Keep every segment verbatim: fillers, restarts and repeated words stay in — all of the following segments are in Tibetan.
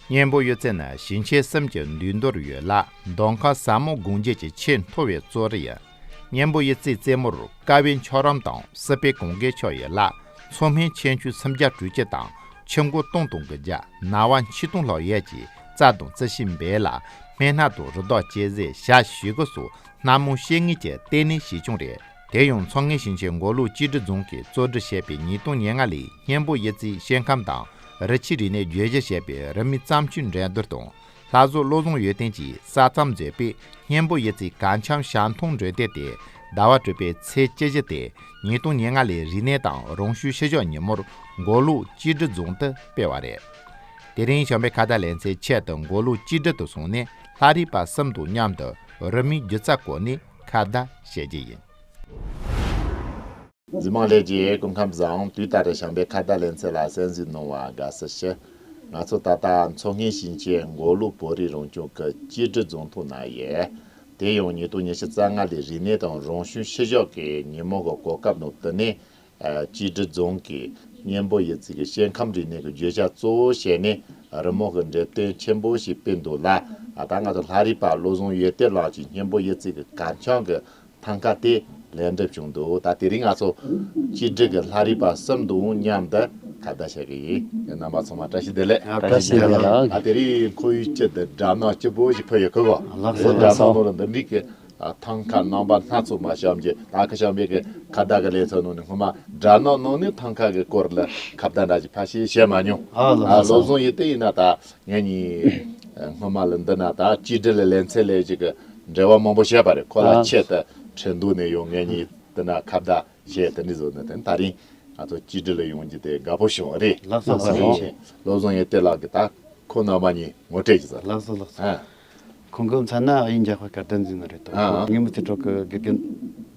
གཉན་པོ་གཡུ་རྩེ་ནི་ཞིང་ཆེན་གསུམ་གྱི་འདུས་མདོར་ཡོད་ལ། མདོ་ཁམས་ས་མོ་དགུན་རྒྱུད་ཀྱི་ཆེས་མཐོ་བའི་གཙོ་རི་ཡིན། གཉན་པོ་གཡུ་རྩེའི་རྩེ་མོར་ཀ་བའི་མཆོག་རམ་དང་སྲིད་པའི་གུང་གའི་ཕྱོགས་ཡོད་ལ། མཚོ་སྨན་ཆེ་ཆུང་སུམ་བརྒྱ་དྲུག་ཅུ་དང་ཆུ་མགོ་སྟོང་དང་དགུ་བརྒྱ། ན་བ་ཆིག་སྟོང་ལྷག་ཡས་ཀྱི་རྩྭ་དང་རྩི་ཤིང་འབེལ་ལ། སྨན་སྣ་དང་རི་དྭགས་སྐྱེ་ཟས་བྱ་བྱིའུ་གི་སོགས་སྣ་མང་ཤེས་ངེས་ཀྱི་ལྟེ་གནས་ཞིག་ཀྱང་རེད། དེ་ཡང་མཚོ་སྔོན་ཞིང་ཆེན་མགོ་ལོག་ཀྱི་ཀྲི་རྫོང་གིས་གཙོ་སྒྲིག་བྱས་པའི་ཉིས་སྟོང་ཉེར་ལྔ་ལོའི་གཉན་པོ་གཡུ་རྩེའི་སྐྱེ་ཁམས་དང་རི་ཆུའི་རིག་གནས་བརྗོད་གཞིར་བྱས་པའི་རི་མོའི་བརྩམས་ཆོས་འགྲན་བསྡུར་དང་། ལྷ་བཟོ་བློ་བཟང་ཡོན་ཏན་གྱིས་གསར་རྩོམ་མཛད་པའི་གཉན་པོ་གཡུ་རྩེའི་གར་འཆམ་ཞལ་མཐོང་འགྲེམས་སྟོན་དེ་ཟླ་བ་དྲུག་པའི་ཚེས་བཅུ་བཞི་སྟེ་ཉིས་སྟོང་ཉེར་ལྔ་ལོའི་རིག་གནས་དང་རང་བྱུང་ཤུལ་བཞག་ཉིན་མོར་མགོ་ལོག་ཀྱི་ཀྲི་རྫོང་དུ་སྤེལ་བ་རེད། དེ་རིང་བྱམས་པའི་ཁ་བརྡ་ལེ་ཚན་ཆེད་དུ་མགོ་ལོག་ཀྱི་ཀྲི་དུ་སོང་ནས་ལྷ་རིས་པ་གསུམ་དང་མཉམ་དུ་རི་མོའི་སྒྱུ་རྩལ་སྐོར་ནས་ཁ་བརྡ་བྱེད་རྒྱུ་ཡིན། གཟིགས་མང་ལྷན་རྒྱས། སྐུ་ཁམས་བཟང་། དུས་ལྟར་བྱམས་པའི་ཁ་བརྡ་ལེ་ཚན་ལ་གསན་གཟིགས་གནང་བར་དགའ་བསུ་ཞུ། ང་ཚོ་ད་ལྟ་མཚོ་སྔོན་ཞིང་ཆེན་མགོ་ལོག་བོད་རིགས་རང་སྐྱོང་ཁུལ་ཀྱི་ཀྲི་རྫོང་ཐོག་ན་ཡོད། དེ་ཡང་ཉིས་སྟོང་ཉི་ཤུ་རྩ་ལྔ་ལོའི་རིག་གནས་དང་རང་བྱུང་ཤུལ་བཞག་གི་ཉིན་མོ་གི་གོ་སྐབས་ནང་བསྟུན་ནས། ཨ། ཀྱི་ཀྲི་རྫོང་གིས་གཉན་པོ་གཡུ་རྩེ་གི་སྐྱེ་ཁམས་རིག་གནས་ཀྱི་བརྗོད་བྱ་གཙོ་བོ་བྱས་ནས་རི་མོ་གི་འགྲེམས་སྟོན་ཆེན་པོ་ཞིག་སྤེལ་འདུག་ལ། ཨ། ད་ང་ཚོ་ལྷ་རིས་པ་བློ་བཟང་ཡོན་ཏན་ལགས་ཀྱིས་གཉན་པོ་གཡུ་རྩེ་གི་གར་འཆམ་གྱི་ཐང་ཀ་དེ་ལེགས་འགྲུབ་བྱུང་འདུག་ད་དེ་རིང་ང་ཚོ་ཀྱི་ཀྲི་གི་ལྷ་རིས་པ་གསུམ་དང་མཉམ་དུ་ཁ་བརྡ་བྱེད་ཀྱི་ཡིན། རྣམ་པ་ཚང་མ་བཀྲ་ཤིས་བདེ་ལེགས། ཨ། བཀྲ་ཤིས་བདེ་ལེགས། ཨ། དེ་རིང་ཁོ་བོའི་ཆེད་དུ་སྦྲ་ནག་སྐྱིད་པོ་ཞིག་ཕུལ་ཡོད་ཁུ་གོ། ལགས་སོ། སྦྲ་ནག་ནང་ལ་འདི་འདྲའི་གི་ཨ། ཐང་ཀ་རྣམ་པ་སྣ་ཚོགས་མ་བཤམས་ཀྱི། ད་ཁ་བཤམས་པའི་གི་ཁ་བརྡ་གི་ལེ་ཚན་ནང་ནས་སྔོན་མ་སྦྲ་ནག་ནང་ནས་ཐང་ཀ་གི་སྐོར་ལ་ཁ་བརྡ་འདྲ་ཞིག་ཕལ་ཆེར་བྱས་མ་མྱོང་། ཨ། ལགས་སོ། ཨ། བློ་བཟང་ཡོན་ཏན་ཡིན་ན་ད་ངེད་གཉིས་སྔོན་མ་ལ་འདི་ན་ད་ཀྱི་ཀྲི་ལ་ལེ་ཚན་ལས་ཅིག་གི་འབྲེལ་བ་མང་པོ་བྱས་པ་རེད། ཁོ་ལ། ཨ། ཆེད་དུ་ཁྲིན་ཏུའུ་ནས་ཡང་ངེད་གཉིས་འདི་ན་ཁ་བརྡ་བྱས། དེ་འདྲ་བཟོ་ནས་དེ་ད་རིང་ང་ཚོ་ཀྱི་ཀྲི་ལ་ཡོང་རྒྱུ་དེ་དགའ་པོ་བྱུང་བ་རེད། ལགས་སོ། ལགས་སོ། བློ་བཟང་ཡོན་ཏན་ལགས་ཀྱིས་ད་ཁོང་རྣམ་པ་གཉིས་ངོ་སྤྲོད་ཅིག་བྱས། ལགས་སོ། ལགས་སོ། ཨ། ཁོང་གི་མཚན་ན་ཨ་ཡིན་རྒྱལ་ཁབ་དགའ་ལྡན་འཛིན་ནི་རེད་དོ། ཨ། ངའི་མི་ཚེ་ཁྲོད་ཀྱི་དགེ་རྒན་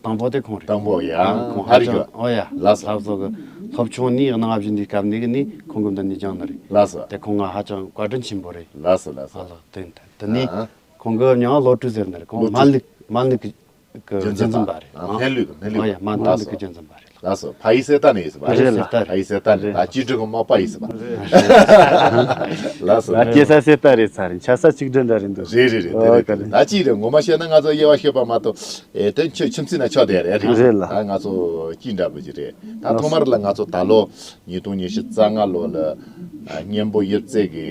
དང་པོ་དེ་ཁོང་རེད། དང་པོ་ཡ། ཨ། ཁོང་ཧ་རི་ཧ་ཅང་གི། ཨོ་ཡ། ལགས་སོ། ལྷ་བཟོ་གི་སློབ་ཆུང་ནས་གནང་བཞིན་དུས་སྐབས་ནས་ནི་ཁོང་གི་མདུན་ནས་སྦྱངས་ནི་རེད། ལགས་སོ། དེ་ཁོང་ང་ཧ་ཅང་བཀའ་དྲིན་ཆེན་པོ་རེད། ལགས་སོ། ལགས་སོ། ཨ་ལགས། དེ་དེ་ནས། ཨ། ཁོང་གི་མྱིང་བློ་གྲོས་ཟེར་ནི་རེད། ཁོང་བློ་གྲོས། སྨན་ལུག་སྨན་ལུག་གི་རྒྱུན་འཛིན་པ་རེད། ཨ། སྨན་ལུག་སྨན་ལུག་ཨ་ཡ། སྨན་ཐང་ལུག་གི་རྒྱུན་འཛིན་པ་རེད། ལགས་སོ། ཕ་ཡུལ་གསེར་རྟ་ནས་ཡིན་ཟེར་བ་རེད། རེད་ལ། ཕ་ཡུལ་གསེར་རྟ་ནས། རེད། ད་ཀྱི་ཀྲི་གི་རྨོག་པ་ཡིན་ཟེར་བ་རེད། ལགས་སོ། ད་སྐྱེས་ས་གསེར་རྟ་རེད་ཚར་རེད། ཆགས་ས་གཅིག་སྒྲིལ་འདྲ་རེད་འདུག་རེད་རེད་རེད། དེ་རེད། ཨོ་དེ་རེད། ད་ཅི་རེད། ངོ་མ་བཤད་ན་ང་ཚོ་དབྱེ་བ་ཤེས་པ་མ་གཏོགས། ཨེ། དེ་ཁྱོད་ཁྱིམ་མཚེས་ན་ཆོག་དེ་རེད། རེད་རེད་ལ། ད་ང་ཚོ་ཀྱི་འདྲ་པོ་ཅིག་རེད། ད་ཐོག་མར་ལ་ང་ཚོ་ད་ལོ་ཉིས་སྟོང་ཉི་ཤུ་རྩ་ལྔ་ལོ་ལ་གཉན་པོ་གཡུ་རྩེ་གི་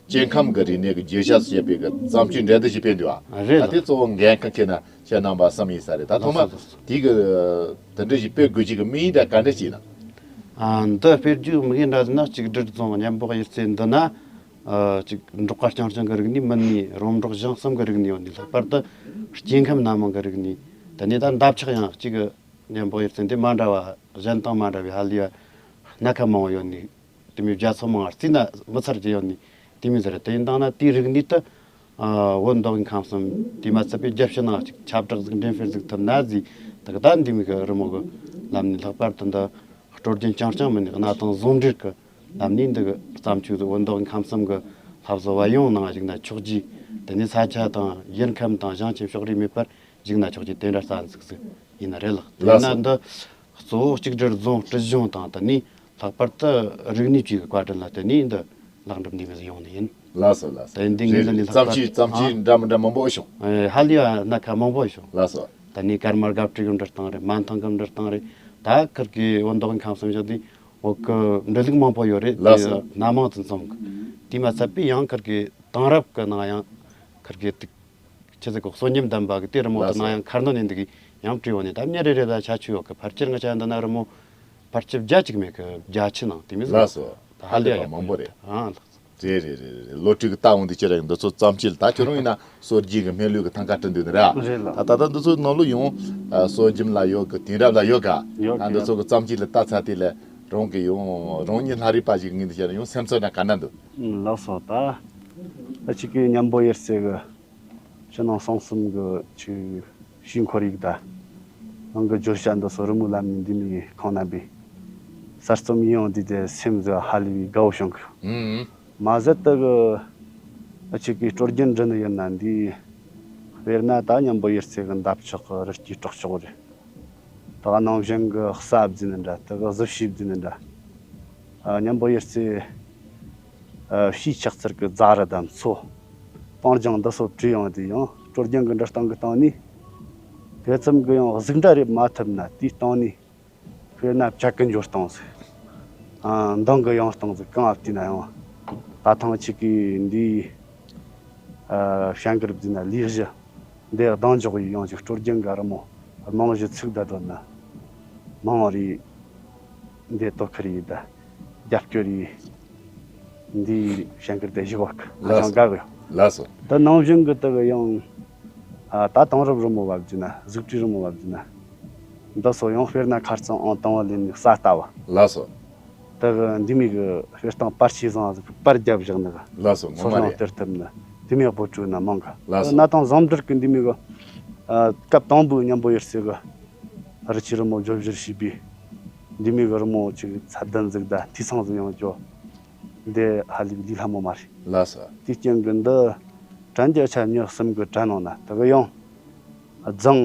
སྐྱེ་ཁམས་ཀྱི་རིག་གནས་ཀྱི་བརྗོད་བྱ་ཞེས་པའི་གི་བརྩམས་ཆོས་འགྲན་བསྡུར་ཞིག་སྤེལ་འདུག་ཨ། རེད་ལ། ད་དེ་གཙོ་བོ་འགན་ཁུར་མཁན་ན་ཁྱེད་རྣམ་པ་གསུམ་ཡིན་ས་རེད། ད་ཐོག་མ་དེ་གི་དེ་འདྲ་ཞིག་སྤེལ་དགོས་ཀྱི་གི་དམིགས་ཡུལ་འདྲ་ག་འདྲ་ཞིག་ཡིན་ན། ཨ། འདི་སྤེལ་རྒྱུའི་དམིགས་ཡུལ་འདྲ་ཟེར་ན། གཅིག་སྒྲིལ་རྫོང་གཉན་པོ་གཡུ་རྩེ་འདི་ན། ཨ། གཅིག་འབྲོག་པ་རྐྱང་རྐྱང་གི་རིག་གནས་མིན་ནས་རོང་འབྲོག་ཞང་གསུམ་གི་རིག་གནས་ཡོད་ནས། ལྷག་པར་དུ་སྐྱེ་ཁམས་སྣ་མང་གི་རིག་གནས། དེ་ནས་ད་འདབ་ཆགས་ཡང་གཅིག་གི་གཉན་པོ་གཡུ་རྩེ་འདི་མ་འདྲ་བ་གཞན་དང་མ་འདྲ་བའི་ཧ་ལས་པ་སྣ་ཁ་མང་བོ་ཡོད་ནས། དེ་མོའི་རྒྱ་མཚོ་མང་བ་རྩིས་ན་མི་ཚར་གྱི་ཡོད་ནི་དེ་མོ་ཟེར། དེ་ཡིན་དང་ན་དེའི་རིག་གནས་དེ། ཨ། བོད་མདོ་དབུས་ཁམས་གསུམ་དེ་མ་ཚད་པའི་རྒྱལ་ཕྱི་ནང་ཅིག་ཁྱབ་བསྒྲགས་ཟིག་འགྲེམས་སྤེལ་ཟིག་ཐུབ་ན་ཟེར། དེ་གི་ད་འདི་མོ་གི་རི་མོ་གི་ལམ་ནས། ལྷག་པར་དུ་འདི་སྲོལ་རྒྱུན་རྐྱང་རྐྱང་མིན་ནི་གནའ་དེང་ཟུང་འབྲེལ་གི་ལམ་ནས་འདི་གི་བརྩམས་ཆོས་ཟིག་བོད་མདོ་དབུས་ཁམས་གསུམ་གི་ལྷ་བཟོ་བ་ཡོངས་ནང་བཞུགས་ན་ཆོག་གི། དེ་ནས་ས་ཆ་དང་ཡུལ་ཁམས་དང་ཞིང་ཆེན་ཕྱོགས་རིས་མེད་པར་བཞུགས་ན་ཆོག་གི། དེ་འདྲ་རྩ་འཛུགས་ཟིག་ཡིན་ནི་རེད་ལགས། དེ་ལགས་སོ། ན་འདི་གཙོ་བོ་གཅིག་སྒྲིལ་རྫོང་སྲིད་གཞུང་དང་། དེ་ནས་ལྷག་པར་དུ་རིག་གནས་བཅུའི་བཀའ་དྲིན་ལ་བརྟེན་ནས་འདི་ལེགས་འགྲུབ་འདི་མོ་ཟིག་ཡོང་ནི་ཡིན། ལགས་སོ། ལགས་སོ། དེ་འདི་ངས་འདི་ནས་ལྷག་པར། བརྩམས་ཆོས་བརྩམས་ཆོས། ཨ། འདྲ་མི་འདྲ་མང་པོ་བྱུང་། ཨེ། ཧ་ལས་པ་སྣ་ཁ་མང་པོ་བྱུང་། ལགས་སོ། དེ་ནས་ཀརྨ་སྒ་སྤྲེའུ་གི་འབྲི་སྟངས་རེད། སྨན་ཐང་གི་འབྲི་སྟངས་རེད། ད་ཁིར་གི་བོད་མདོ་དབུས་ཁམས་གསུམ་བཞག་དུས་བོད་གི་འབྲི་ལུགས་མང་པོ་ཡོད་རེད། ལགས་སོ། དེ་སྣ་མང་དུ་འཛོམས་གི། དེ་མ་ཚད་པའི་ཡང་ཁིར་གི་དེང་རབས་གི་ནང་ཡང་ཁིར་གི་དེ་ཆི་ཟིག་གོ། གསོན་ཉམས་ལྡན་པ་གི་དེ་རི་མོ་དེ། ལགས་སོ། ནང་ཡང་ཁར་ནོ་ནས་འདི་གི་ཡང་བྲིས་ཡོད་ནི། ད་མྱི་རེ་རེ་ལ་ཁྱད་ཆོས་ཡོད་གི། ཕལ་ཆེར་ང་ཆ་འདི་ན་རི་མོ་ཕལ་ཆེར་བརྒྱ་གཅིག་མེད་གི། བརྒྱ་ཆ་ནང་དེ་མོ་ཟིག། ལགས་སོ། ད་ཧ་ལས་པ་ཡག་པོ་མང་པོ་རེད། ཨ། ལགས་སོ། རེད་རེད་རེད་རེད། བློ་གྲོས་ཀྱིས་ལྟ་འོང་དུས་ཁྱེད་རང་འདི་ཚོ་བརྩམས་ཆོས་ལ། ད་ཁྱོད་རང་ཡིན་ན་སྲོལ་རྒྱུན་གྱི་སྨན་ལུགས་ཀྱི་ཐང་ཀ་བྲིས་འདུག་ནི་རེད། རེད་ལགས། ད་ད་ལྟ་འདི་ཚོའི་ནང་ལོགས་ཡང་། ཨ། སྲོལ་རྒྱུན་ལ་ཡོད་གི། དེང་རབས་ལ་ཡོད་ག། ཡོད་གི། ད་འདི་ཚོ་གི་བརྩམས་ཆོས་ལ་ལྟ་ཚར་དུས་ལ་རང་གི་ཡང་རང་ཉིད་ལྷ་རིས་པ་ཞིག་ངོས་ནས་བཤད་ན་ཡང་སེམས་ཚོར་ན་ག་འདྲ་འདུག། ལགས་སོ། ད་ད་ཅིག་གི་གཉན་པོ་གཡུ་རྩེ་གི་ཕྱི་ནང་གསང་གསུམ་གི་ཅིག་ཞིག་ཁོར་ཡུག་ད། ནང་གི་བརྗོད་བྱ་འདི་ཚོ་རི་མོའི་ལམ་ནས་འདི་མོ་གི་ཁོང་རྣམ་པས་གསར་རྩོམ་ཡིན་ཡང་འདི་དེ་སེམས་ཟིག་ཧ་ལས་པའི་དགའ་བོ་བྱུང་གི། ཨུམ། མ་ཟད་དེ་གི་ཨ་ཅིག་གི་སྲོལ་རྒྱུན་འབྲི་ནི་ཡིན་ན་འདི། དཔེར་ན་ད་གཉན་པོ་གཡུ་རྩེ་གི་འདབ་ཆགས་གི་རི་སྐྱེས་སྲོག་ཆགས་རེད། དེ་ག་ནང་བཞིན་གི་གསའ་བརྫིས་ནི་འདྲ། དེ་གི་གཟི་བྱིའུ་བརྫིས་ནི་འདྲ། ཨ། གཉན་པོ་གཡུ་རྩེ་ ཕྱིའི་ཆགས་ཚུལ་གྱི་རྫ་རི་དང་མཚོ། སྤང་ལྗོངས་འདི་སོགས་བྲིས་ཡོང་དུས་ཡང་སྲོལ་རྒྱུན་གྱི་འབྲི་སྟངས་ཀྱི་སྟེང་ནས། དེ་ཙམ་གྱི་ཡང་གཟུགས་འདྲ་རེད་མ་ཐུབ་ན། དེའི་སྟེང་ནས་དཔེར་ན་བྱ་གི་འཇོར་སྟངས་ཟིག་ཨ། མདངས་གི་ཡོང་སྟངས་ཟིག་གང་ཨ་བལྟས་ན་ཡང་། ད་ཐེངས་ཁྱེད་ཀྱིས་འདིའི་ཨ། བྱ་འགུལ་བརྒྱུད་ན་ལས་གཞི་འདི་གདེང་འཇོག་ཡིས་ཡང་ཅིག་སྲོལ་རྒྱུན་གྱི་རི་མོ་རྨང་གཞི་ཚུགས་བསྡད་དོན་ནི། མང་རེད། འདི་དོ་ཁུར་ཡིན་ད། རྒྱབ་སྐྱོར་ཡིན། འདིའི་བྱ་འགུལ་དེ་ཞིག་བ་ཀི་ཧ་ལགས་ཅང་སོ། དགའ་གི་ཡོད། ལགས་སོ། ད་ནང་བཞིན་གི་དེ་གི་ཡང་། ཨ། ད་དེང་རབས་རི་མོ་བ་བརྒྱུད་ན། གཟུགས་བྲིས་རི་མོ་བ་བརྒྱུད་ན། འདི་སོགས་ཡང་དཔེར་ན་ཁ་རྩང་ཨང་དང་བ་ལེན་ནི་ས་ལྟ་བ། ལགས་སོ། དེ་གི་འདི་མོ་གི་དཔེ་སྟངས་པར་ཆས་བཟང་ཟིག་པར་རྒྱབ་བཞག་ནི་གི། ལགས་སོ། ངོ་མ་ཚོར་སྣང་རེད། སྟེར་ཐུབ་ནི། དེ་མོ་གི་བོད་ཕྲུག་ན་མང་གི། ལགས་སོ། གནའ་དེང་བཟང་བསྡུར་གི་འདི་མོ་གི། ཨ། སྐབས་དང་པོའི་གཉན་པོ་གཡུ་རྩེ་གི་རི་ཆུའི་རི་མོ་བརྗོད་བྱར་བྱས་པའི་འདི་མོ་གི་རི་མོ་ཅིག་ཚད་ལྡན་ཟིག་དང་འཐུས་ཚང་ཟིག་ཡོང་རྒྱུ་འདི་ཧ་ལས་ལས་སླ་མོ་མ་རེད། ལགས་སོ། དེའི་རྐྱེན་གྱིས་འདི་དྲན་རྒྱུ་ཆ་མྱི་གསུམ་གྱིས་དྲན་ཡོང་ན། དེ་གི་ཡང་རྫོང་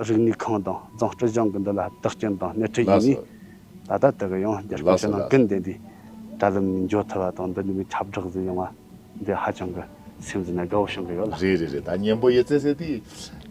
རིག་གནས་ཁང་དང་རྫོང་སྲིད་གཞུང་གིས་འདི་ལ་བདག་རྐྱེན་དང་སྣེ་ཁྲིད་ཡིན་ནས། ལགས་སོ། ད་ལྟ་དེ་གི་ཡང་རྒྱལ་ཁབ་ལགས་སོ། ཕྱི་ནང་ལགས་སོ། ཀུན་བདེ་འདི་དྲ་ལམ་ནས་འགྱོ་ཐུབ་པ་དང་། འདི་ནས་མི་ཁྱབ་བསྒྲགས་ཟིག་ཡོང་བ་འདི་ཧ་ཅང་གི་སེམས་ཟིན་ན་དགའ་བོ་བྱུང་གི་ཡོད་ལ། རེད་རེད་རེད། ད་གཉན་པོ་གཡུ་རྩེ་ཟེར་དེ།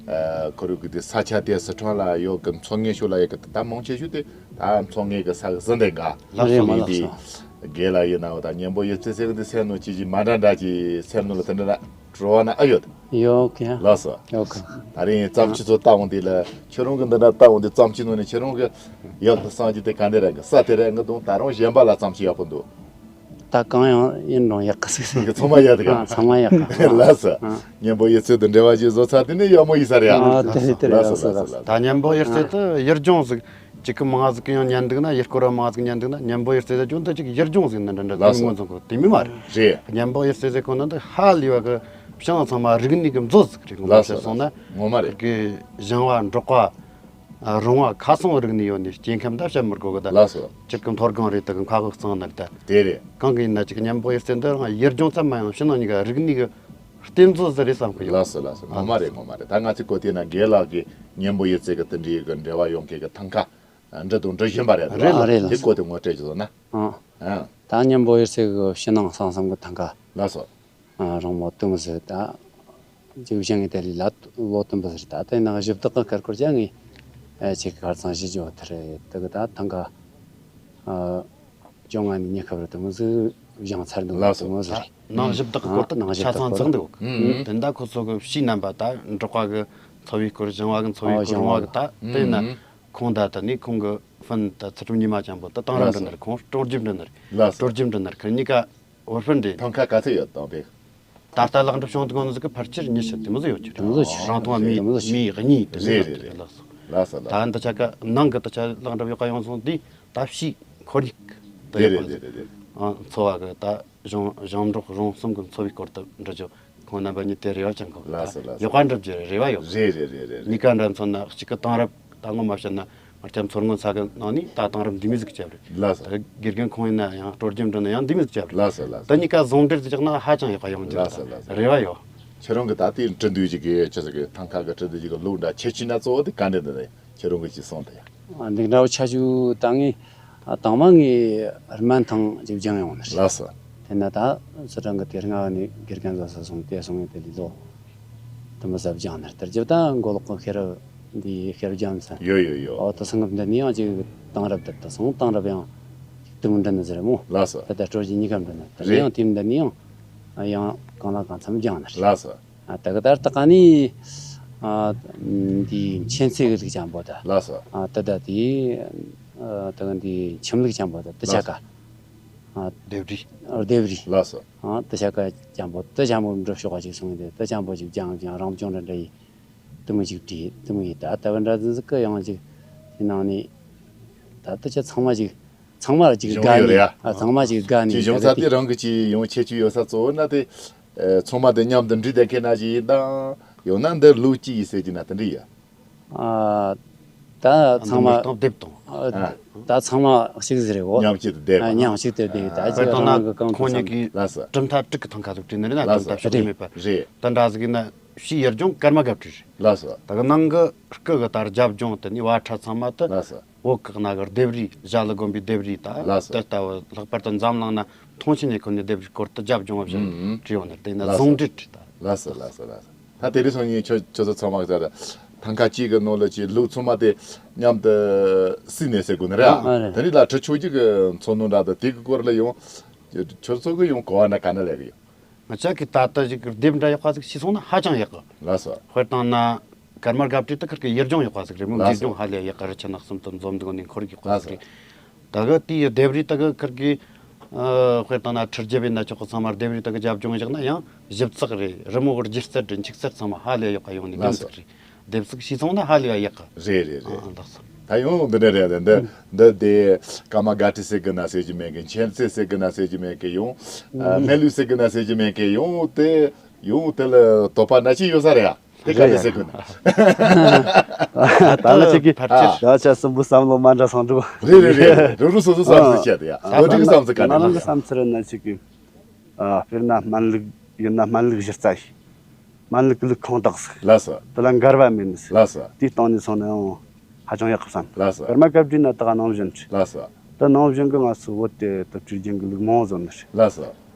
ཨ། ཁོ་རང་གི་དེ་ས་ཆ་དེ་སི་ཁྲོན་ལ་ཡོད་གི། མཚོ་སྔོན་ཕྱོགས་ལ་ཡོད་གི། ད་མང་ཆེ་ཤོས་དེ་ད་མཚོ་སྔོན་གི་ས་གི་ཟིན་དེ་འགའ་རེད་མ་ལགས་སོ། དེ་དགེ་ལ་ཡིན་ནའོ། ད་གཉན་པོ་གཡུ་རྩེ་ཟེར་གི་འདི་སེམས་ནང་ཅི་ཅི་མ་འདྲ་འདྲ་ཅིག་སེམས་ནང་ལ་དེ་འདྲ་འདྲ་བྲོ་བ་ན་ཨ་ཡོད། ཡོད་གི། ལགས་སོ། ཡོད་གི། ད་རིང་རྩོམ་ཆུ་ཚོད་ལྟ་འོང་དུས་ལ། ཁྱོད་རང་གི་འདི་འདྲ་ལྟ་འོང་དུས་རྩོམ་ཆུ་ནང་ནས་ཁྱོད་རང་གི་ཡག་གི་བསམ་རྒྱུ་དེ་ག་འདྲ་རེད་གི། ས་དེ་རེད་གི་འདུག་ད་རུང་གཞན་པ་ལ་རྩོམ་ཆུ་ཡག་པོ་འདུག་ད་གང་ཡང་ཡིན་རུང་ཡག་གི་ཟིག་ཟིག་ཚང་མ་ཡག་གི། ཨ། ཚང་མ་ཡག་གི། ལགས་སོ། ཨ། གཉན་པོ་གཡུ་རྩེ་དང་འབྲེལ་བ་ཅིག་བཟོ་ཚར་དེ་ནས་ཡག་མོ་ཡིན་ས་རེད། ཨ། དེ་རེད་དེ་རེད། ལགས་སོ། ལགས་སོ། ལགས་སོ། ད་གཉན་པོ་གཡུ་རྩེ་དེ་ཡུལ་ལྗོངས་ཟིག་ཅིག་གི་མང་ཟིག་གི་ཡང་ཉན་འདུག་ན། ཡུལ་སྐོར་བ་མང་ཟིག་ཉན་འདུག་ན། གཉན་པོ་གཡུ་རྩེ་དེ་ཅུང་ད་ཅིག་ཡུལ་ལྗོངས་ཟིག་ནི་འདྲ་འདྲ། ལགས་སོ། དེ་མོ་ཚོ་གི་དེ་མོ་མ་རེད། རེད། གཉན་པོ་གཡུ་རྩེ་ཟེར་གོ་ནི་འདི་ཧ་ལས་པ་གི་བྱང་ཚང་མ་རིག་གནས་གི་མཛོད་ཟིག་རེད། ངོ་མ་ལགས་སོ། བཤད་སོང་ན། ངོ་མ་རེད། གི་ཞིང་བ་འབྲོག་པ། ཨ། རོང་བ་ཁ་སང་རིག་གནས་ཡོད་ནི་སྐྱེ་ཁམས་ད་བཤད་མི་དགོས་གི་ད། ལགས་སོ། ཅིག་གི་མཐོ་སྒང་རེད། དེ་གི་མཁའ་དབུགས་གཙང་ནི་ད། དེ་རེད། གང་གི་ཡིན་ན་ཅིག་གཉན་པོ་གཡུ་རྩེ་འདི་རང་ཡུལ་ལྗོངས་ཙམ་མ་ཡིན་ཕྱི་ནང་གཉིས་ཀ་རིག་གནས་གི་རྟེན་མཛོད་ཟིག་རེད་བསམ་གི་ཡོད། ལགས་སོ། ལགས་སོ། ངོ་མ་རེད། ངོ་མ་རེད། ད་ང་ཚོས་གོ་དེ་ན་དགེ་ལགས་ཀྱིས་གཉན་པོ་གཡུ་རྩེ་གི་དེ་འདྲའི་གི་འབྲེལ་བ་ཡོད་མཁན་གི་ཐང་ཀ་འབྲི་དང་འབྲི་བཞིན་པ་རེད། རེད་ལ། རེད་ལ། དེ་སྐོར་དེ་ངོ་སྤྲོད་ཅིག་བཟོ་ན། ཨང་། ཨང་། ད་གཉན་པོ་གཡུ་རྩེ་གི་ཕྱི་ནང་གསང་གསུམ་གི་ཐང་ཀ། ལགས་སོ། ཨ། རང་མོ་དུམ་ཟེར་ད། ཅིག་བཞེངས་དེ་ལས་ལ་ལོ་དུམ་བུ་ཟེར། ད་དེ་ནང་གཞི་བདག་གི་སྐར་སྐོར་ཅང་ངས་ཨ་ཅིག་གར་ཚང་བཞི་ཇོ་ཐར་དེ་གི་ད་ཐང་ཀ། ཨ། བཅོ་ལྔ་ནས་ཉི་ཤུ་བར་དུ་མོ་ཟིག་བཞེངས་ཚར་འདུག་ལགས་སོ། དུ་མོ་ཟིག་རེད། ནང་ཞིབ་བདག་གི་སྐོར་དུ་ནང་ཞིབ་ཆ་བདག་ཚང་སྐོར་ཚང་འདུག་ཨུ་ཨུ། དེ་འདྲ་ཁོ་ཚོ་གི་ཕྱིའི་རྣམ་པ་ད་འབྲོག་པ་གི་འཚོ་བའི་སྐོར། ཞིང་བ་གི་འཚོ་བའི་ཨོ་སྐོར། ཞིང་བ་རོང་བ་གི་ད། ཨུ་དེ་ན་ཨུ། ཁོང་ད་ད་ནི་ཁོང་གི་ཧྥུན་ད་ཚུལ་ཁྲིམས་ཉི་མ་ཅན་པོ་ད་དེང་རབས་འདྲ་ནི་རེད། ལགས་སོ། ཁོང་སྲོལ་རྒྱུན་འདྲ་ནི་རེད། ལགས་སོ། སྲོལ་རྒྱུན་འདྲ་ནི་རེད། ཁིར་གཉིས་ཀ་བོར་ཧྥུན་རེད། ཐང་ཀ་ག་ཚོད་ཡོད་དང་པས། ད་ལྟ་ལེགས་འགྲུབ་བྱུང་དུས་ནི་ཟིག་གི་ཕལ་ཆེར་ཉི་ཤུ་དེ་མོ་ཟིག་ཡོད་ཀྱི་རེད། དེ་མོ་ཟིག་རང་ཐོང་མི་དེ་མོ་ཟིག་མི་གཉིས་དེ་མོ་རེད་ཟིག་རེད་རེད། ལགས་སོ། ལགས་སོ། ད་ལགས་འདི་ཆ་ག་ནང་གི་དེ་ཆ་ལེགས་འགྲུབ་ཡག་ག་ཡོང་སོང་དུས། ད་ཕྱིའི་ཁོར་ཡུག་དེ་རེད་ཡག་པ་རེད་ཟིག་རེད་རེད། ཨ། འཚོ་བ་གི་ད་གཞུང་གཞུང་འབྲོག་རོང་གསུམ་གི་འཚོ་བའི་སྐོར་དུ་འབྲི་རྒྱུ་ཁོང་རྣམ་པ་གཉིས་དེ་རེ་བ་ཅང་གོ་གི། ལགས་སོ། ལགས་སོ། ཡག་པ་འགྲུབ་རྒྱུ་རེ་བ་ཡོད། རེད་རེད་རེད་རེད། གཉིས་ཀ་འདྲ་མཚོན་ན་གཅིག་གི་དེང་རབས་ད་ངོ་མ་བཤད་ན་ང་ཅག་མཚོ་སྔོན་ས་གི་ནང་ནས་ད་དེང་རབས་འདི་མོ་ཟིག་བྱས་པ་རེད། ལགས་སོ། ད་དགེ་རྒན་ཁོང་ཡིན་ན་ཡང་སྲོལ་རྒྱུན་འདྲ་ན་ཡང་འདི་མོ་ཟིག་བྱས་པ་རེད། ལགས་སོ། ལགས་སོ། ད་གཉིས་ཀ་ཟུང་འབྲེལ་དུ་བཅུག་ན་ཧ་ཅང་ཡག་པ་ཡོང་རྒྱུ། ལགས་སོ། ལགས་སོ། རེ་བ་ཡོད། ཁྱེད་རང་གི་ད་ལྟའི་འབྲི་འདོད་ཀྱི་གི་ཆི་ཟིག་གི་ཐང་ཀ་གི་འབྲི་འདོད་ཀྱི་གི་ལུགས་འདྲ་ཁྱད་ཆོས་འདྲ་གཙོ་བོ་དེ་ག་འདྲ་འདི་ནས་ཁྱེད་རང་གི་ཅིག་གསུངས་ཏེ། ཨ། འདི་འདྲ་བོ་ཁྱད་ཆོས་ད་ངས། ཨ། དང་མ་ངས་སྨན་ཐང་ཅིག་སྦྱངས་ཡོང་ནི་རེད། ལགས་སོ། དེ་ན་ད་སི་ཁྲོན་གི་དེ་སྔ་བ་ནས་དགེ་རྒན་བཟོ་ས་སོང་དེ་སོང་ངས་དེ་ལས་ལོ་དུ་མ་ཟབ་སྦྱངས་ནི་རེད། དེར་རྒྱབ་ད་མགོ་ལོག་གི་ཤེས་རབ་འདི་ཤེས་རབ་རྒྱ་མཚོ། ཡོད་ཡོད་ཡོད། ཨོ་ད་སང་སྐབས་འདི་ནས་ཡང་ཅིག་དེང་རབས་དེར་ད་སོང་དེང་རབས་ཡང་ཅིག་དུ་མ་འདྲ་ནི་ཟེར་མོ། ལགས་སོ། ད་ད་སྲོལ་རྒྱུན་གཉིས་ཀ་འདྲ་ནི་དེ་ནས་རེད། ཡང་དེ་འདི་ནས་ཡང་ཡང་གང་ལ་གང་འཚམ་སྦྱངས་ནི་རེད། ལགས་སོ། ཨ། ད་ག་ད་ལྟ་ག་ནི། ཨ། འདི་མཁྱེན་བརྩེ་གི་ལུགས་ཅན་པོ་ད། ལགས་སོ། ཨ། ད་ད་དེ། ཨ། ད་ག་འདི་ཁྱིམ་ལུགས་ཅན་པོ་ད་དེ་ཆ་ག་ལགས་སོ། ཨ། ལྡེབས་རིས། ལྡེབས་རིས། ལགས་སོ། ཨ། དེ་ཆ་ག་ཅན་པོ་དེ་ཅན་པོ་འབྲི་ཤོག་ག་ཅིག་སོང་དེ་དེ་ཅན་པོ་ཅིག་སྦྱངས་སྦྱངས་རང་སྦྱོང་འདྲ་འདྲ་ཡིན། དེ་མོ་ཅིག་བྲིས་དེ་མོ་ཡིན། ད་ལྟ་བ་འདྲ་ཟིག་གི་ཡང་ཅིག་དེ་ནང་ནས་ད་དེ་ཆ་ཚང་མ་ཅིག་ཚང་མ་ཅིག་གཞུང་དགའ་ཡོད་རེད་ནས། ཡ། ཨ། ཚང་མ་ཅིག་དགའ་ནས། ཅིག་གཞུང་ད་ཚ་དེ་རང་གི་ཅིག་ཡོང་ཁྱད་ཆོས་ཡོད་ས་གཙོ་བོ་ན་དེ། ཨ། ཚང་མ་དེ་མཉམ་དུ་འབྲི་བསྡད་མཁན་ན་ཅིག་ཡིན་དང་། ཡང་ན་འདི་ལུགས་གཅིག་ཡིན་ཟེར་གྱི་ན་དེ་འདྲ་ཡ། ཨ། ད་ཚང་མ། འདི་མི་སྟོང་དེབ་དང་། ཨ། ཨ། ད་ཚང་མ་གཅིག་ཟེར་རེད་གོ། མཉམ་གཅིག་ཏུ་བསྡད་པ། མཉམ་གཅིག་ཏུ་བསྡད་ཡོད། ད་ཅི་ད་རང་གི་གང་དུ་ཚང་། ལགས་སོ། གྲུབ་མཐའ་དྲུག་གི་ཐང་ཀ་ཟིག་བྲིས་ནི་རེད་ན། ལགས་སོ། གྲུབ་མཐའ་ཕྱོགས་གཅིག་མེད་པ། རེད། ད་འདྲ་ཟིག་ཡིན་ན་ཕྱིའི་ཡུལ་ལྗོངས་ཀརྨ་སྒར་བྲིས་རེད། ལགས་སོ། ད་གི་ནང་གི་སྐུ་གི་ད་རྒྱབ་ལྗོངས་དེ་ནི་བ་ཁྲ་ཚང་མ་དུ། ལགས་སོ། བོད་གི་ནང་གི་ལྡེབས་རིས། རྗེ་ལ་དགོན་པའི་ལྡེབས་རིས་ད། ལགས་སོ། དེ་ལྟ་བུ་ལྷག་པར་དུ་འཛམ་གླིང་ན་མཐོང་ཆེན་ནས་ཁོ་ནི་ལྡེབས་རིས་སྐོར་དུ་རྒྱབ་ལྗོངས་བ་བཞིན་ཨུམ་བྲིས་ཡོད་ནི་དེ་ན། ལགས་སོ། ཟུང་འབྲེལ་བྲིས་ད། ལགས་སོ། ལགས་སོ། ལགས་སོ། ད་དེ་རིང་སང་ཉིན་ཁྱོད་ཁྱོད་ཚོ་ཚང་མ་གི་ད་ཐང་ཀ་གཅིག་གི་ནང་ལ་ཅིག་ལུགས་ཚང་མ་དེ་མཉམ་དུ་བསྲེས་ནས་ཟེར་དགོས་ནི་རེད་ཨ། ཨ་རེད། དེ་རིང་ལ་ཁྲི་ཆོས་རྒྱལ་གི་མཚོ་སྣོད་འདྲ་དང་དེ་གི་སྐོར་ལ་ཡང་ཁྱོད་ཚོ་གི་ཡང་གོ་བ་འདྲ་ག་འདྲ་ལེན་གི་ཡོད། ང་ཅག་གིས་ད་ལྟ་ཞིག་གི་ལྡེབས་འདྲ་ཡག་པ་ཟིག་ཤེས་སོང་ན་ཧ་ཅང་ཡག་གི། ལགས་སོ། དཔེར་བཏང་ན་ཀརྨ་སྒར་བྲིས་དེ་ཁིར་གི་ཡུལ་ལྗོངས་ཡག་པ་ཟིག་རེད་མོད། ལགས་སོ། མཛེས་ལྗོངས་ཧ་ལས་ཡག་གི། རི་ཆུ་ནགས་གསུམ་དུ་འཛོམས་འདུག་ནི་ཁོར་ཡུག་ཡག་པ་ཟིག་རེད། ལགས་སོ། ད་གི་དེའི་ལྡེབས་རིས་དེ་གི་ཁིར་གི་ཨ་དཔེར་བཏང་ན་ཁྲི་རྒྱལ་བའི་ན་ཆོག་གི་ཚང་མ་ལྡེབས་རིས་དེ་གི་རྒྱབ་ལྗོངས་བཞག་ན་ཡང་ཞིབ་ཚགས་རེད། རི་མོ་གི་སྒྱུ་རྩལ་རེད། འཁྱུག་རྩལ་ཚང་མ་ཧ་ལས་ཡག་པ་ཡོང་ནི། ལགས་སོ། རྒྱུ་མཚན་རེད། ལྡེབས་གཟུགས་ཤེས་སོང་ན་ཧ་ལས་ཡག་གི། རེད་རེད་རེད། ཨ་ལགས་སོ། ད་ཡང་འདི་འདྲ་རེད། འདི་འདི་དེ་ཀརྨ་སྒར་བྲིས་ཟེར་གི་ན་ཟེར་གྱི་མེད་གི། མཁྱེན་བརྩེ་ཟེར་གི་ན་ཟེར་གྱི་མེད་གི། ཡང་ཨ་གནས་ལུགས་ཟེར་གི་ན་ཟེར་གྱི་མེད་གི། ཡང་དེ་ཡང་དེ་ལ་དོགས་པ་འདྲ་ཅིག་ཡོད་ས་རེད་ཡ། དེ་ག་རེ་ཟེར་གི་ན། ད་ལ་ཅིག་གི་ཕལ་ཆེར་ད་ཆ་གསུམ་པོ་བསམ་བློ་མ་འདྲ་སང་འགྲོ། རེད་རེད་རེད། རུ་རུ་སོ་སོ་བསམ་ཚུལ་བཤད་དེ་ཡ། ཨ་བློ་གྲོས་བསམ་ཚུལ་ག་ང་རང་གི་ནས། བསམ་ཚུལ་རེད་ན་ཅིག་གི། ཨ་དཔེར་ན་སྨན་ལུགས་ཡིན་ན་སྨན་ལུགས་གཞི་རྩ་ཡིན། སྨན་ལུགས་ཀྱི་ལུགས་ཁང་བདག་ཟིག་ལགས་སོ། དེ་ལ་འགལ་བ་མེད་ནི་ཟིག་ལགས་སོ། དེའི་སྟེང་ནས་སོང་ན་ཡང་ཧ་ཅང་ཡག་གི་བསམ། ལགས་སོ། ཀརྨ་སྒར་བྲིས་ན་ད་ག་ནང་བཞིན་རེད། ལགས་སོ། ད་ནང་བཞིན་གི་ང་ཚོའི་བོད་དེ་དུ་བྲིས་རྒྱུན་གི་ལུགས་མང་བཟོ་ནི་རེད། ལགས་སོ།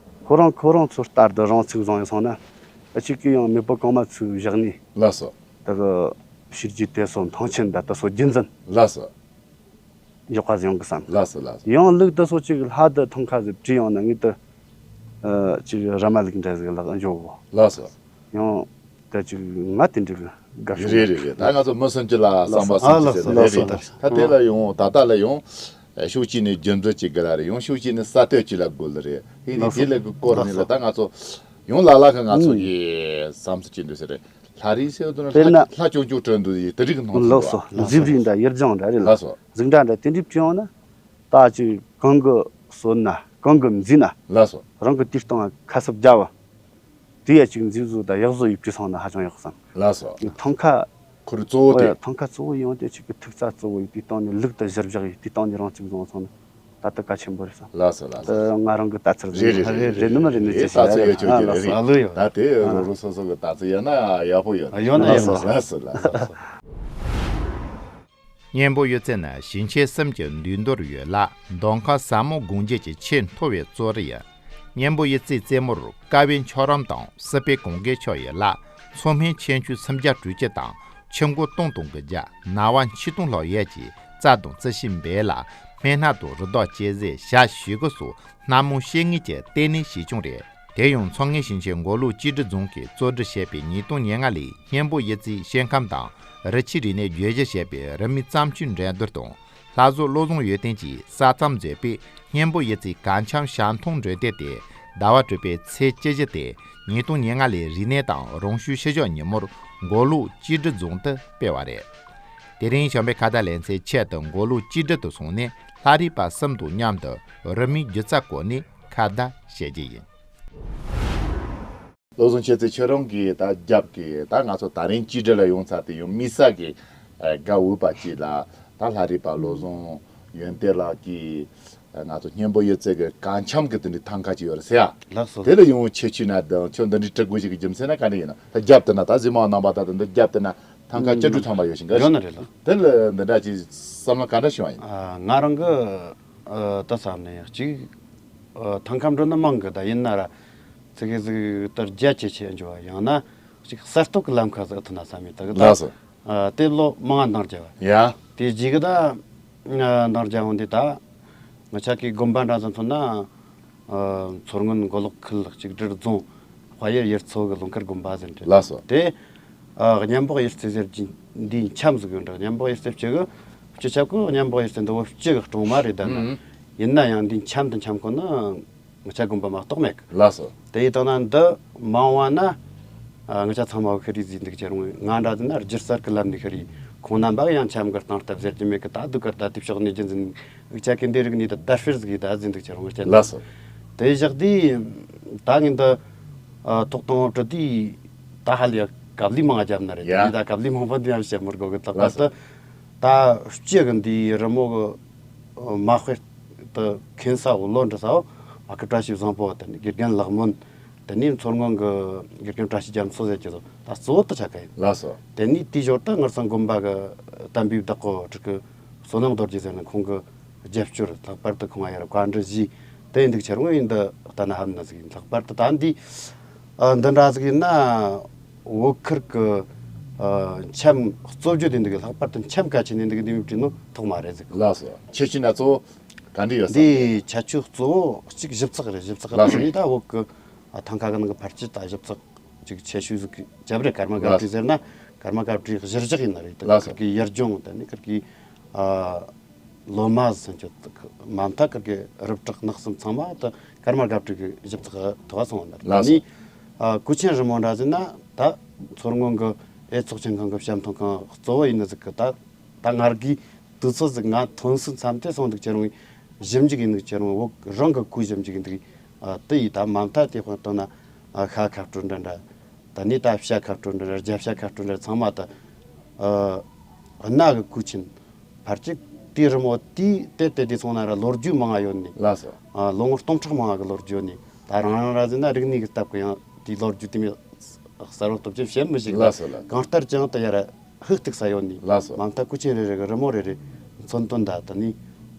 ཁོ་རང་ཁོ་རང་ཚོ་ལྟར་དུ་རང་ཚུགས་བཟུང་ཡོད་སོང་ན། ཨ་ཅིག་གིས་ཡང་མེས་པོ་གོང་མ་ཚོས་བཞག་ནི། ལགས་སོ། ད་གི་ཕྱི་རྒྱལ་དེ་ཚོ་མཐོང་ཆེན་ད་ལྟ་སོ་རྒྱུན་འཛིན། ལགས་སོ། ཡག་པ་ཟིག་ཡོང་གི་བསམ། ལགས་སོ་ལགས་སོ། ཡང་ལུགས་དེ་ཚོ་ཅིག་ལྷ་དེ་ཐང་ཀ་ཟིག་བྲིས་ཡོང་ན་ངེས་དུ་ཨ་ཅིག་ར་མ་ལུགས་འདྲ་ཟིག་ལ་འཇོག་གོ། ལགས་སོ། ཡང་ད་ཅིག་ང་དེ་འདྲ་གི་དགའ་ཤོས། རེད་རེད་རེད། ད་ང་ཚོ་མི་སུམ་ཅུ་ལ་བསམ་པ་ཨ་སུམ་ཅུ་ལགས་ཟེར་སོ་ནི་ལགས་སོ། རེད་རེད། ད་དེ་ལ་ཡང་ད་ལྟ་ལ་ཡང་ཕྱོགས་གཅིག་ནས་རྒྱུ་མཚན་ཅིག་དགོས་ལ་རེད། ཡང་ཕྱོགས་གཅིག་ནས་ས་སྟོད་ཅིག་ལ་དགོས་ལ་རེད། དེ་ནས་དེ་ལ་གི་སྐོར་ནས་ལ་ད་ང་ཚོ་ཡང་ལ་ལ་ཁ་ང་ཚོ་གི་བསམ་ཚུལ་ཅིག་འདུག་ཟེར་རེད། ལྷ་རིས་ཟེར་དུས་ན་དཔེར་ན་ལྷ་ལྷ་ཅུང་ཅུང་སྤྲོད་འདུག་ཡིན་དེ་རིགས་ནང་ལགས་སོ། ཚུད་འདུག་མཛེས་རིས་འདྲ་ཡུལ་ལྗོངས་འདྲ་རེད་ལ། ལགས་སོ། གཟུགས་འདྲ་འདྲ་དེ་འདྲའི་བྲིས་ཡོང་ན། ད་ཅིག་གང་གི་གསོན་ན་གང་གི་མཛེས་ན། ལགས་སོ། རང་གི་དུས་སྟོང་ཁ་གསབ་རྒྱབ་བ། དེ་ཡ་ཅིག་མཛེས་བཟོ་དང་ཡག་བཟོ་ཡིས་བྲིས་སོང་ན་ཧ་ཅང་ཡག་བསམ། ལགས་སོ། ཐང་ཀ་ཁོར་གཙོ་བོ་དེ། ཐང་ཀ་གཙོ་བོ་ཡིན་དེ་ཅིག་གི་ཐུག་རྩ་གཙོ་བོ་ཡིན། དེའི་སྟེང་ནས་ལུགས་དང་གཞིར་བཞག་ཡིན། དེའི་སྟེང་ནས་རང་ཚུགས་བཟུང་སོང་ན་ད་ལྟ་གལ་ཆེན་པོ་རེད་བསམ། ལགས་སོ་ལགས་སོ། ད་ང་རང་གི་ལྟ་ཚུལ་རེད་རེད་རེད་རེད། རེད་ནི་མ་རེད་ནི་ཅི་ཞིག་ལྟ་ཚུལ་ཡོད་ཆོག་གི་རེད། ཨ་ལོ་ཡོད། ད་དེ་རུ་རུ་སོ་སོ་གི་ལྟ་ཚུལ་ཡོད་ན་ཡག་པོ་ཡོད། ཡོད་ན་ཡོད། ལགས་སོ་ལགས་སོ། གཉན་པོ་གཡུ་རྩེ་ནི་ཞིང་ཆེན་གསུམ་གྱི་འདུས་མདོར་ཡོད་ལ། མདོ་ཁམས་ས་མོ་དགོན་བཅས་ཀྱི་ཆེས་མཐོ་བའི་རྩོད་རིགས། གཉན་པོ་གཡུ་རྩེའི་རྩེ་མོར་ཀ་བའི་མཆོག་རམ་དང་སྲིད་པའི་གོང་གི་མཆོག་ཡོད་ལ། མཚོ་སྨན་ཆེན་ཆུ་སུམ་བརྒྱ་དྲུག་ཅུ་དང་ཆུ་མགོ་སྟོང་དང་དགུ་བརྒྱ། ན་བ་ཆིག་སྟོང་ལྷག་ཡོད་ཀྱི་རྩྭ་དང་རྩི་ཤིང་འབེལ་ལ། སྨན་སྣ་དང་རི་དྭགས་གཅན་གཟན་བྱ་བྱིའུ་གི་སོགས་སྣ་མང་ཤེས་ངེས་ཀྱི་ལྟེ་གནས་ཞིག་ཀྱང་རེད། དེ་ཡང་མཚོ་སྔོན་ཞིང་ཆེན་མགོ་ལོག་ཀྱི་སྒྲི་རྫོང་གིས་གཙོ་སྒྲིག་བྱས་པའི་ཉིས་སྟོང་ཉེར་ལྔ་ལོའི་གཉན་པོ་གཡུ་རྩེའི་ཞིང་ཁམས་དང་རི་ཆུའི་རིག་གནས་བརྗོད་གཞིར་བྱས་པའི་རི་མོའི་བརྩམས་ཆོས་འགྲན་བསྡུར་དང་། ལྷ་བཟོ་བློ་བཟང་ཡོན་ཏན་གྱིས་གསར་རྩོམ་མཛད་པའི་གཉན་པོ་གཡུ་རྩེའི་གར་འཆམ་ཞལ་མཐོང་འགྲེམས་སྟོན་དེ་ཟླ་བ་དྲུག་པའི་ཚེས་བཅུ་བཞི་སྟེ་ཉིས་སྟོང་ཉེར་ལྔ་ལོའི་རིག་གནས་དང་རང་བྱུང་ཤུལ་བཞག་ཉིན་མོར་མགོ་ལོག་ཀྱི་སྒྲི་རྫོང་དུ་སྤེལ་བ་རེད། དེ་རིང་བྱམས་པའི་ཁ་བརྡ་ལེ་ཚན་ཆེད་དུ་མགོ་ལོག་ཀྱི་སྒྲི་དུ་སོང་ནས་ལྷ་རིས་པ་གསུམ་དང་མཉམ་དུ་རི་མོའི་སྒྱུ་རྩལ་སྐོར་ནས་ཁ་བརྡ་བྱེད་རྒྱུ་ཡིན། བློ་བཟང་ཆོས་རྩེ་ཁྱོད་རང་གིས་ད་རྒྱབ་ཀྱི་ད་ང་ཚོ་ད་རིང་ཀྱི་སྒྲི་ལ་ཡོང་ཚར་དུས་ཡང་དམིགས་བསལ་གྱི་དགའ་འོས་པ་ཅིག་ལ་ད་ལྷ་རིས་པ་བློ་བཟང་ཡོན་ཏན་ལགས་ཀྱིས་ང་ཚོ་གཉན་པོ་གཡུ་རྩེ་གི་གར་འཆམ་གི་དེ་འདྲའི་ཐང་ཀ་ཅིག་ཡོད་རེད་ཟེར་ཡ། ལགས་སོ། དེ་ལ་ཡང་ཁྱེད་ཆོས་ན་དང་ཁྱོད་འདི་འདྲའི་དྲི་དགོས་ཞིག་གི་རྒྱུ་མཚན་ན་ག་འདྲ་ཡིན་ན། ད་རྒྱབ་དེ་ན་ད་གཟིགས་མོ་རྣམ་པ་ད་ད་འདི་རྒྱབ་དེ་ན་ཐང་ཀ་བཅུ་དྲུག་ཐམ་པ་ཡོད་ཞིང་ག་ཡོད་ན་རེད་ལགས། དེ་ལ་འདི་འདྲ་ཅིག་བསམ་བློ་ག་འདྲ་བྱུང་བ་ཡིན། ཨ་ང་རང་གི་ཨ་ད་བསམ་ནས་ཡང་གཅིག་ཨ་ཐང་ཀ་འགྲོ་ནི་མང་གི། ད་ཡིན་ན་ར་ཙི་གེ་ཟིག་ད་རྒྱ་ཆེ་ཆེ་འགྱོ་བ་ཡང་ན་ཅིག་གསར་གཏོད་ཀྱི་ལམ་ཁ་ཟིག་ཨེ་ཐོན་ན་བསམ་ཡོད། ད་གི་ད་ལགས་སོ། ཨ་དེ་ལོ་མང་ང་འདང་རྒྱབ་བ་ཡ། དེ་རྗེས་གི་ད་ཨ་འདང་རྒྱབ་འོང་དེ་ད་ང་ཅག་གི་དགོན་པ་འདྲ་ཟིག་མཚོན་ན་ཨ་མཚོ་སྔོན་མགོ་ལོག་ཁུལ་གཅིག་སྒྲིལ་རྫོང་དཔལ་ཡུལ་ཡུལ་ཚོ་གི་ལུང་དཀར་དགོན་པ་ཟེར་འདྲ། ལགས་སོ། དེ་ཨ་གཉན་པོ་གཡུ་རྩེ་ཟེར་གྱི་འདིའི་འཆམ་ཟིག་ཡོད་འདྲ། གཉན་པོ་གཡུ་རྩེ་སྤྱི་གི་སྤྱི་ཁྱབ་ཀྱི་གཉན་པོ་གཡུ་རྩེ་འདི་བོད་སྤྱི་གི་སྲུང་མ་རེད། ད་ན་ཨང་། ཡིན་ན་ཡང་འདིའི་འཆམ་དང་འཆམ་ཁོ་ན། ང་ཅག་དགོན་པ་མ་གཏོགས་མེད་གི། ལགས་སོ། དེ་ཡི་དང་ན་འདི་མང་བ་ན་ཨ་ང་ཅག་ཚང་མ་བོད་ཤི་རིགས་ཟིག་འདུག་ཅེས་རུང་ང་འདྲ་ཟིག་ན་སྒྱུ་རྩལ་གི་ལམ་ནས་ཤི་རིགས་ཁོང་རྣམ་པ་ཡང་འཆམ་གི་སྟངས་སྟབས་ཟེར་གྱི་མེད་གི། ད་སྡུག་གི་ད་དེ་ཕྱོགས་ནས་རྒྱུན་འཛིན་ང་ཅག་གི་འདི་རིགས་ནས་ད་དར་སྤེལ་ཟིག་ཡིས་ད་ཟིན་འདུག་ཅེས་རུང་ང་ཅག་ལགས་སོ། དེ་བཞག་དུས་ད་ངས་འདི་ཨ་ཐོག་དང་པོ་བྲིས་དུས་ད་ཧ་ལས་ཡ་དཀའ་ལས་མང་རྒྱབ་ན་རེད། ཡ། དེ་ད་དཀའ་ལས་མང་པོ་འདི་ཡང་བཤད་མི་དགོས་གི། ད་ལགས་སོ། ད་སྤྱི་གི་འདིའི་རི་མོ་གི་ མ་དཔེ་དུ་མཁྱེན་ས་བོ་ལོ་འདྲི་ས་བོ་ཨ་ཁུ་བཀྲ་ཤིས་བཟང་པོ་དེ་ནི་དགེ་རྒན་ལག་སྨོན། དེ་ནས་མཚོ་སྔོན་གྱི་དགེ་རྒན་བཀྲ་ཤིས་རྒྱ་མཚོ་ཟེར་གྱི་ད་གཙོ་བོ་དུ་ཆ་ག་ཡིན། ལགས་སོ། དེ་ནས་དེའི་ཞོར་དུ་ངར་སང་དགོན་པ་གི་དམ་པའི་བདག་པོ་ཕྲུ་གུ་བསོད་ནམས་རྡོ་རྗེ་ཟེར་ནི་ཁོང་གི་རྒྱབ་སྐྱོར་ལྷག་པར་དུ་ཁོང་ང་ཡར་བཀའ་འདྲི་བཞེས་དེ་ཡིན་འདུག་ཁྱེད་རང་ཡིན་འདི་ལྟ་ན་ཧམ་ན་ཟིག་ཡིན། ལྷག་པར་དུ་ད་འདི་ཨ་འདི་འདྲ་ཟིག་ཡིན་ན་བོད་ཁུལ་གི་ཨ་འཆམ་གཙོ་བརྗོད་དེ་འདུག་ལྷག་པར་དུ་འཆམ་གལ་ཆེ་ནི་འདུག་འདི་མི་བྲིས་ནོ་ཐོག་མ་རེད་ཟིག་ལགས་སོ། ཁྱེད་ཀྱིས་ན་གཙོ་བོ་ག་འདྲ་ཡོད་ས། འདི་ཁྱད་ཆོས་གཙོ་བོ་གཅིག་ཞིབ་ཚགས་རེད། ཞིབ་ཚགས་ལགས་སོ། རེད་ད་བོད་གི་ཨ་ཐང་ཁ་གི་ནང་གི་ཕལ་ཆེར་ད་ཞིབ་ཚགས་ཅིག་ཆེ་ཤོས་ཟིག་རྒྱབ་རེད། ཀརྨ་དགའ་བྲིས་ཟེར་ན་ཀརྨ་དགའ་བྲིས་གཞིར་བཞག་ཡིན་ན་རེད། ད་ལགས་སོ། ཁིར་གི་ཡར་ལྗོངས་དེ་ནི་ཁིར་གི་ཨ་ལོ་མ་ཟིན་ཆོད་མ་མཐའ་ཁིར་གི་རབ་གྲགས་ནག་གསུམ་ཚང་མ་ད་ཀརྨ་དགའ་བྲིས་གི་ཞིབ་ཚགས་ཐོག་སོང་བ་ན་རེད། ལགས་སོ། ད་ནི་ཨ་གོས་ཆེན་རི་མོ་འདྲ་ཟེར་ན་ད་མཚོ་སྔོན་གི་ཨེ་ཚོགས་ཆེན་ཁང་གི་བཤམས་ཐོན་ཁང་གཙོ་བོ་ཡིན་ནི་ཟིག་གི་ད་ད་ངར་གི་དུས་ཚོད་ཟིག་ང་ཐོན་སོང་མཚམས་དེ་སོང་འདུག་ཁྱེད་རང་ཞིབ་འཇུག་ཡིན་འདུག་ཁྱེད་རང་བོད་རང་གི་ཁུལ་ཞིབ་འཇུག་ཡིན་འདུག་ཨ་དེ་ཡིས་ད་མ་མཐའ་དེ་དཔང་བཏང་ན་ཨ་ཤ་ཁ་སྤྲོད་འདྲ་འདྲ། ད་ནི་ད་བྱ་ཁ་སྤྲོད་འདྲ་འདྲ་རྒྱ་བྱ་ཁ་སྤྲོད་འདྲ་ཚང་མ་ད་ཨ་གནའ་གི་གོས་ཆེན་ཕལ་ཆེར་དེ་རི་མོ་དེ་དེ་དེ་དེ་སོང་ན་ར་ལོ་རྒྱུས་མང་ང་ཡོད་ནི། ལགས་སོ། ཨ་ལོ་ངོ་སྟོང་ཕྲག་མང་ང་གི་ལོ་རྒྱུས་ཡོད་ནི། ད་རང་རང་ར་ཟེར་ན་རིག་གནས་ཀྱི་སྟབས་ཀྱིས་ཡང་དེའི་ལོ་རྒྱུས་དེ་མི་གསལ་བོ་སྟོབས་ཆེན་བཤད་མི་ཤེས་ལ། ལགས་སོ་ལགས། གང་ལྟར་ཀྱང་ད་ཡ་ར་ཧུག་ཐུག་ས་ཡོད་ནི། ལགས་སོ། མ་མཐའ་གོས་ཆེན་རེ་རེ་གི་རི་མོ་རེ་རེ་མཚོན་དོན་ད་ད་ནི་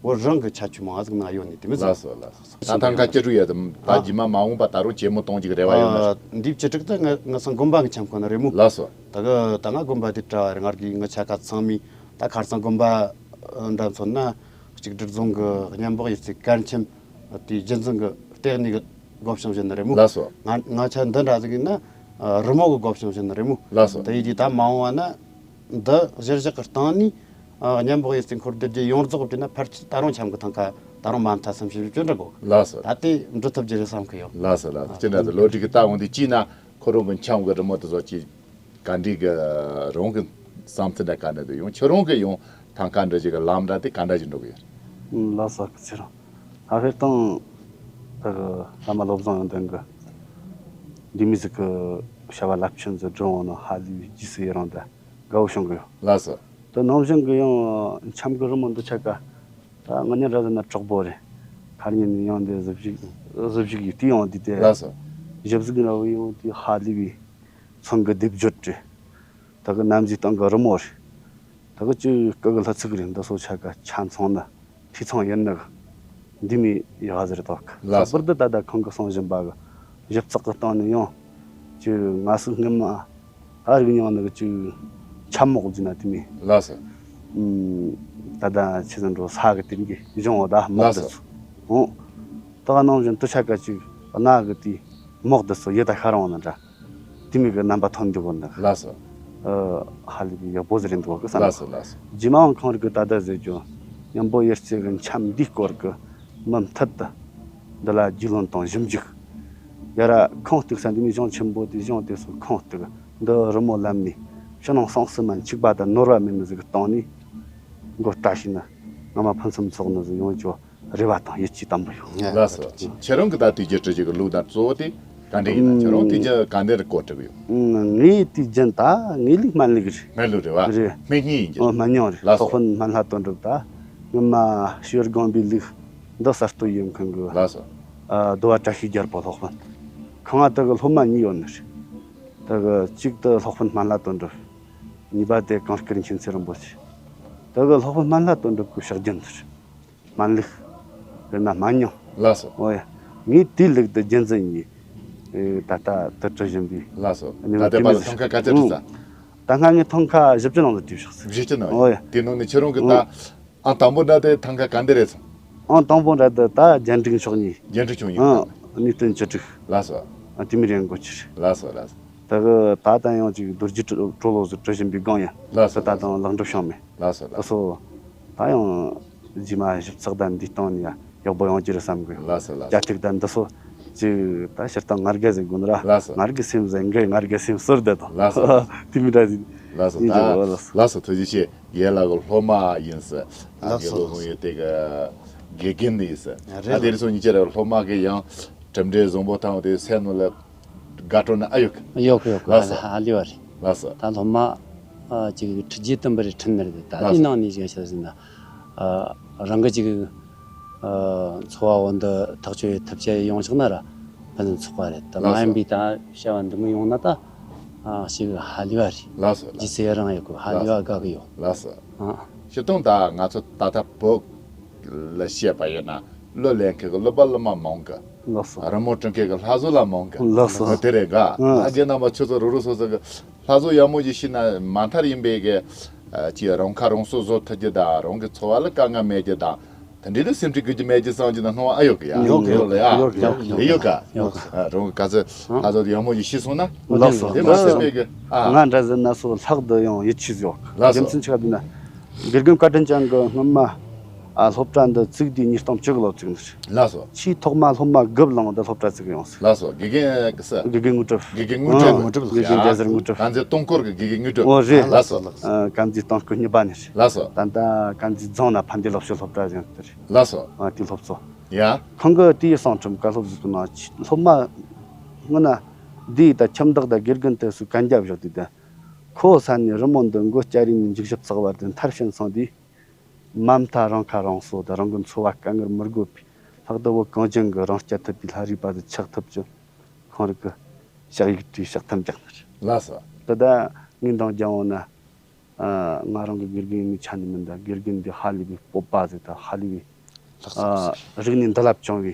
བོད་རང་གི་ཁྱད་ཆོས་མང་ཟིག་ནང་ཡོད་ནི་དེ་མི་ཟིག་ལགས་སོ་ལགས་སོ། ད་ཐང་ཁ་སྤྱི་འགྲོ་ཡ་དམ་ད་ཨ་རྗེས་མ་མ་འོངས་པ་ད་རུང་ཇེ་མོ་གཏོང་རྒྱུ་གི་རེ་བ་ཡོད་ན། ཨ་འདིའི་བཅུ་དྲུག་ད་ང་ང་སང་དགོན་པ་གི་འཆམ་ཁང་ན་རེད་མོ། ལགས་སོ། ད་གི་ད་ང་དགོན་པ་དེ་གྲྭ་བ་རེད། ང་གི་ང་ཆ་ཁ་ཚང་མི་ད་ཁར་སང་དགོན་པ་འདྲ་མཚོན་ན་གཅིག་སྒྲིལ་རྫོང་གི་གཉན་པོ་ཡེར་རྩེ་གར་འཆམ་དེའི་རྒྱུན་འཛིན་གི་ལྟེ་གནས་གི་སྒོ་བྱང་བཞིན་ན་རེད་མོ། ལགས་སོ། ང་ང་ཆ་འདི་འདྲ་ཟིག་ཡིན་ན་ཨ་རི་མོ་གི་སྒོ་བྱང་བཞིན་ན་རེད་མོ། ལགས་སོ། དེ་ཡིན་དུས་ད་མ་འོངས་པ་ན་འདི་གཞིར་བཞག་གི་སྟེང་ནས་ཨ་གཉན་པོ་ཡེར་རྩེ་འཁོར་སྡེ་བརྒྱད་ཡོངས་རྫོགས་བྲིས་ན་ཕལ་ཆེར་ད་རུང་འཆམ་གི་ཐང་ཁ་ད་རུང་མ་མཐའ་སུམ་ཅུ་བཞི་བཅུ་འདྲ་དགོས། ལགས་སོ། ད་དེ་འགྲུབ་ཐུབ་རྒྱུ་རེད་བསམ་གི་ཡོད། ལགས་སོ་ལགས་སོ། ཨ་ཅི་འདྲ་ཟེར་ལོ་དྲུག་གི་ད་འོང་དུས་ཅི་ན་ཁོ་རང་གི་འཆམ་གི་རི་མོ་དེ་ཚོ་ཅི་ག་འདྲའི་གི་རང་གི་བསམ་ཚུལ་འདྲ་ག་འདྲ་འདུག་ཡང་ཁྱོད་རང་གི་ཡང་ཐང་ཁ་འདྲ་ཅིག་གི་ལམ་འདྲ་དེ་ག་འདྲ་ཅིག་འགྲོ་གི་ཡོད། ལགས་སོ་ཁི་ཚེ་རིང་། ད་ཕེར་དང་ད་གི་བླ་མ་བློ་བཟང་ཡོན་ཏན་གི་འདི་མི་ཟིག་གི་བྱ་བ་རླབས་ཆེན་ཟིག་སྒྲུབ་འོང་ནོ་ཧ་ལས་པའི་རྗེས་སུ་ཡི་རང་དང་དགའ་བོ་བྱུང་གི་ཡོད། ལགས་སོ། དེ་ནང་བཞིན་གི་ཡང་འཆམ་གི་རི་མོ་འདི་ཆ་ག་ད་ང་ཉིན་ར་ཟེར་ན་གྲོགས་པོ་རེད། ཁར་ཉིན་ཡང་འདི་གཟི་བརྗིད་གཟི་བརྗིད་ཡིས་དེ་ཡང་འདི་དེ། ལགས་སོ། ཞབས་ཟིག་འདྲ་བོ་ཡང་དེ་ཧ་ལས་པའི་ཚོན་གི་སྡེབ་སྦྱོར་རེད། ད་གི་གནམ་གཟིགས་སྟེང་གི་རི་མོ་རེད། ད་གི་ཅིག་སྐུ་གི་ལྷུ་ཚིགས་རེད། འདི་སོ་ཆ་ག་ཆ་ཚང་ན་ཐིག་ཚང་ཡིན་ནི་གི་འདི་མི་ཡག་ཟེར་ཏོག་གི། ལགས་སོ། ལྷག་པར་དུ་ད་ལྟ་ཁོང་གི་གསུང་བཞིན་པ་གི་ཞིབ་ཚགས་གི་སྟེང་ནས་ཡང་ཅིག་ང་སུ་སྔོན་མ་ཨ་རིག་མྱོང་ནི་གི་ཅིག་འཆམ་མོག་ཟེར་ན་དེ་མི། ལགས་སོ། ཨུམ། ད་ལྟ་ཆི་ཟེར་འགྲོ་ས་གི་དེ་གི་གཞུང་འོ་ད་མོག་ལགས་དེ་སོ། ཚོ་འོ། ད་ག་ནང་བཞིན་དུ་ཆ་ག་ཅིག་གནའ་གི་དེ་མོག་དེ་སོ་ཡི་ད་ཤ་རང་ནི་འདྲ། དེ་མིན་གྱི་རྣམ་པ་ཐོན་འདུག་གོ་འདུག་ལགས་སོ། ཨ་ཧ་ལས་པའི་ཡག་པོ་ཟིག་རེད་འདུག་གི་བསམ། ལགས་སོ་ལགས་སོ། རྗེས་མའང་ཁོང་རིག་གི་ད་ལྟ་ཟེར་རྒྱུ་གཉན་པོ་ཡེར་རྩེ་གི་འཆམ་འདིའི་སྐོར་གི་མུ་མཐུད་དུ་འདི་ལ་རྒྱུས་ལོན་དང་ཞིབ་འཇུག་ཡ་ར་ཁུངས་གཏུགས་ས་འདི་ནས་གཞུང་ཆེན་པོ་དེ་གཞུང་དེ་སོ་ཁུངས་གཏུགས་འདི་རི་མོ་ལམ་ནས་ཕྱི་ནང་གསང་གསུམ་མ་འཆུག་པ་དང་ནོར་བ་མེད་ནི་ཟིག་གི་སྟེང་ནས་མགོ་བཀྲ་ཤིས་ནི་ངོ་མ་ཕུན་སུམ་ཚོགས་ནི་ཟིག་ཡོང་རྒྱུ། རེ་བ་དང་ཡིད་ཆེས་དམ་པོ་ཡོད། ལགས་སོ། ཁྱེད་རང་གི་ད་དུས་རྒྱུན་སྤྲོད་རྒྱུ་གི་ལུགས་དང་གཙོ་བོ་དེ་ག་འདྲ་ཡིན་ན། ཁྱེད་རང་དུས་རྒྱུན་ག་འདྲ་རེ་གོ་སྒྲིག་ཡོད། ངའི་དུས་རྒྱུན་ད་ངའི་ལུགས་སྨན་ལུགས་རེད། སྨན་ལུགས་རེད་བ། རེད། སྨན་གཉིས་ཡིན་རྒྱུ། ཨོ་སྨན་གཉིས་རེད། ལགས་སོ། སློབ་དཔོན་སྨན་བླ་དོན་གྲུབ་ད་སྔོན་མ་ཞི་གཡོག་དགོན་པའི་ལུགས་འདི་གསར་གཏོད་ཡོད་མཁན་གི། ལགས་སོ། ཨ་རྡོ་བ་བཀྲ་ཤིས་རྒྱལ་པོ་སློབ་དཔོན། ཁང་བ་དེ་གི་སློབ་མ་གཉིས་ཡོད་ནི་རེད། དེ་གི་གཅིག་དེ་སློབ་དཔོན་སྨན་བླ་དོན་གྲུབ། གཉིས་པ་དེ་གངས་སྐྱིད་མཁྱེན་བརྩེ་རིན་པོ་ཆེ། དེ་གི་སློབ་དཔོན་སྨན་བླ་དོན་གྲུབ་གི་ཕྱག་རྒྱུན་དེ་རེད། སྨན་ལུགས། དཔེར་ན་སྨན་རྙིང་། ལགས་སོ། འོ་ཡ། ངས་དེའི་ལུགས་དེ་རྒྱུན་འཛིན་ཡིན། ཨེ་ད་ལྟ་དུ་གྲུ་བཞིན་པའི། ལགས་སོ། ད་ལྟའི་བར་ལ་ཐང་ཁ་ག་ཚོད་བྲིས་ས། ད་སྔ་ངས་ཐང་ཁ་བཞི་བཅུ་ནང་ལ་བྲིས་བཞག་ཟིག་བཞི་བཅུ་ནང་། འོ་ཡ། དེ་ནང་ནས་ཁྱེད་རང་གི་ད་ཨང་དང་པོ་འདྲ་དེ་ཐང་ཁ་ག་འདི་རེད་སོང་། ཨང་དང་པོ་འདྲ་དེ་ད་རྒྱན་དྲུག་མཆོག་གཉིས། རྒྱན་དྲུག་མཆོག་གཉིས། ཨང་གནས་བརྟན་བཅུ་དྲུག་ལགས་སོ། ཨ་དེ་མི་རེད་འགོ་ཕྱིར། ལགས་སོ་ལགས་སོ། ད་གི་ད་ལྟ་ཡང་ཅིག་རྡོ་རྗེ་གྲོ་གྲོ་ལོད་ཟེར་གྲུ་བཞིན་པའི་སྒང་ཡིན། ལགས་སོ། ད་ལྟ་ལགས་སོ། ལེགས་འགྲུབ་བྱུང་མེད། ལགས་སོ་ལགས་སོ། ད་སོ། ད་ཡང་རྗེས་མ་ཞིབ་ཚགས་དང་འདི་སྟེང་ནས་ཡག་པོ་ཡོང་རྒྱུ་རེད་བསམ་གི། ལགས་སོ་ལགས་སོ། རྒྱ་ཐིག་དང་འདི་སོ། ཅིག་ད་སྤྱིར་བཏང་ང་རྒྱལ་ཟེར་དགོས་ནི་ར། ལགས་སོ། ང་རྒྱལ་སེམས་ཟེར་འགའི་ང་རྒྱལ་སེམས་གསོར་བསྡད་དང་། ལགས་སོ། དེ་མི་འདྲ་ཟིག་ལགས་སོ། ཡིན་ད་ཅིག་ལགས་སོ། ལགས་སོ་ཐུགས་རྗེ་ཆེ། རྒན་ལགས་ཀྱི་སློབ་མ་ཡིན་ཟེར། ལགས་སོ། རྒན་ལགས་ལགས་སོ། ཡོད་དེ་གི་དགེ་རྒན་ཡིན་ཟེར། རེད། ད་དེ་རིང་སང་ཉིན་ཁྱེད་རང་སློབ་མ་གི་ཡང་གྲུབ་འབྲས་བཟང་པོ་བཏང་བ་དེ་སེམས་ནང་ལ་དགའ་སྤྲོ་ནི་ཨ་ཡོད་གི། ཡོད་གི་ཡོད་གི། ལགས་སོ། ཧ་ལས་པ་རེད། ལགས་སོ། ད་སློབ་མ་ཨ་ཅིག་ཁྲི་རྗེ་བསྟན་པ་རེ་ཁྲིད་ནི་རེད། ད་ལགས་དེའི་སོ། ནང་ནས་ཅིག་བཤད་ཟིན་ན་ཨ་ རང་གི་ཅིག་ཨ་འཚོ་བ་བོ་འདི་ཐག་གཅོད་ཐུབ་ཆ་ཡོང་ཆོག་ན་ར་ཕུན་སུམ་ཚོགས་པ་རེད། ད་ལགས་མ་ཡིན་པའི་ད་བྱ་བ་འདི་མི་ཡོང་ན་ད་ཨ་ཞིག་ཧ་ལས་པ་རེད། ལགས་སོ། ལགས་སོ། ལགས་སོ། ཨ། སྤྱིར་བཏང་ད་ང་ཚོ་ད་ལྟ་བོད་ལ་བཤད་པ་ཡིན་ན་གླུ་ལེན་མཁན་གྱི་གླུ་པ་གླུ་མ་མང་གི། ལགས་སོ། རི་མོ་བྲི་མཁན་གྱི་ལྷ་བཟོ་ལ་མང་གི། ལགས་སོ། དེ་རེད་ག། ཨ། ཨ་རྒན་རྣམ་པ་ཁྱོད་ཚོ་རུ་རུ་སོ་སོ་གི་ལྷ་བཟོ་ཡག་མོ་ཞིག་ཤེས་ན་མ་མཐར་ཡིན་པའི་གི་ཨ་ཅིག་རང་ཁ་རང་གསོ་བཟོ་ཐུབ་རྒྱུ་དང་རང་གི་འཚོ་བ་ལ་དཀའ་ངལ་མེད་རྒྱུ་དང་། དེ་འདྲའི་ལ་སེམས་ཁྲལ་དགོས་རྒྱུ་མེད་རྒྱུ་བསམ་རྒྱུ་ན་སྣང་བ་ཨ་ཡོད་གི་ཡ། ཡོད་གི་ཡོད་གི་ཡོད་གི་ཡོད་གི་ཡོད་གི། ཨ་རང་ག་ཚོད་ལྷ་བཟོ་ཡག་མོ་ཞིག་ཤེས་སོང་ན། ལགས་སོ། དེ་མ་ཟད་པའི་གི་ཨ། ང་འདྲ་ཟེར་ན་སོ་ལྷག་ཏུ་ཡང་ཡིད་ཆེས་ཡོད། ལགས་སོ། རྒྱུ་མཚན་ཆི་ག་དུས་ན། དགེ་རྒན་བཀའ་དྲིན་ཅན་གྱིས་སྔོན་མ་ཨ་སློབ་གྲྭ་འདི་བཙུགས་དུས་ཉིས་སྟོང་བཅུ་གི་ལོ་བཙུགས་ནི་རེད། ལགས་སོ། ཆེས་ཐོག་མ་སློབ་མ་དགུ་བླངས་ཏེ་སློབ་གྲྭ་བཙུགས་ཡོང་ཟེར། ལགས་སོ། དགེ་རྒན་གི་ས། དགེ་རྒན་དངོས་གྲུབ། དགེ་རྒན་དངོས་གྲུབ། ཨ། དངོས་གྲུབ་ལགས། དགེ་རྒན་རྒྱལ་ཟེར་དངོས་གྲུབ། དཀར་མཛེས་སྟོང་སྐོར་གི་དགེ་རྒན་དངོས་གྲུབ། ཨོ་རེད། ལགས་སོ། ལགས་སོ། ཨ། དཀར་མཛེས་སྟོང་སྐོར་གཉིས་པ་ནས་རེད། ལགས་སོ། ད་ལྟ་དཀར་མཛེས་རྫོང་ན་ཕན་བདེ་སློབ་གསོའི་སློབ་གྲྭ་ཟེར་དེ་རེད། ལགས་སོ། ཨ། དེའི་སློབ་གཙོ། ཡ། ཁོང་གིས་དེའི་གསང་འཕྲིན་བཀའ་སློབ་ཟིག་གི་ནང་སློབ་མ་སྔོན་ན་འདིའི་ད་ཁྱིམ་བདག་དང་དགེ་རྒན་དེ་ཚོས་གན་རྒྱ་བཞག་དུས་ད། ཁོ་ས་ནས་རི་མོ་འདི་མགོ་སྐྱ་རིས་ནས་མཇུག་ཞབས་ཚགས་བར་དུ་མཐར་ཕྱིན་སོང་དུས། མ་མཐའ་རང་ཁ་རང་གསོ་དང་རང་གི་འཚོ་བ་དཀའ་ངལ་མི་དགོས་པའི་ལྷག་ཏུ་བོད་གངས་ཅན་གྱི་རང་རྐྱ་ཐུབ་པའི་ལྷ་རིས་པ་ཟིག་ཆགས་ཐུབ་ཀྱི། ཁོང་རིགས་ཀྱི་ཕྱག་ཡིག་བྲིས་ཕྱག་ཐམ་རྒྱག་ནི་རེད། ལགས་སོ། དེ་ད་ངས་འདང་རྒྱག་འོང་ན། ཨ། ང་རང་གི་དགེ་རྒན་ཡིན་ནི་ཆ་ནས་མིན་ད། དགེ་རྒན་འདི་ཧ་ལས་པའི་སྤོབས་པ་ཟིག་ད་ཧ་ལས་པའི། ལགས་སོ། ཨ། རིག་གནས་འདི་ལ་བྱུང་བའི་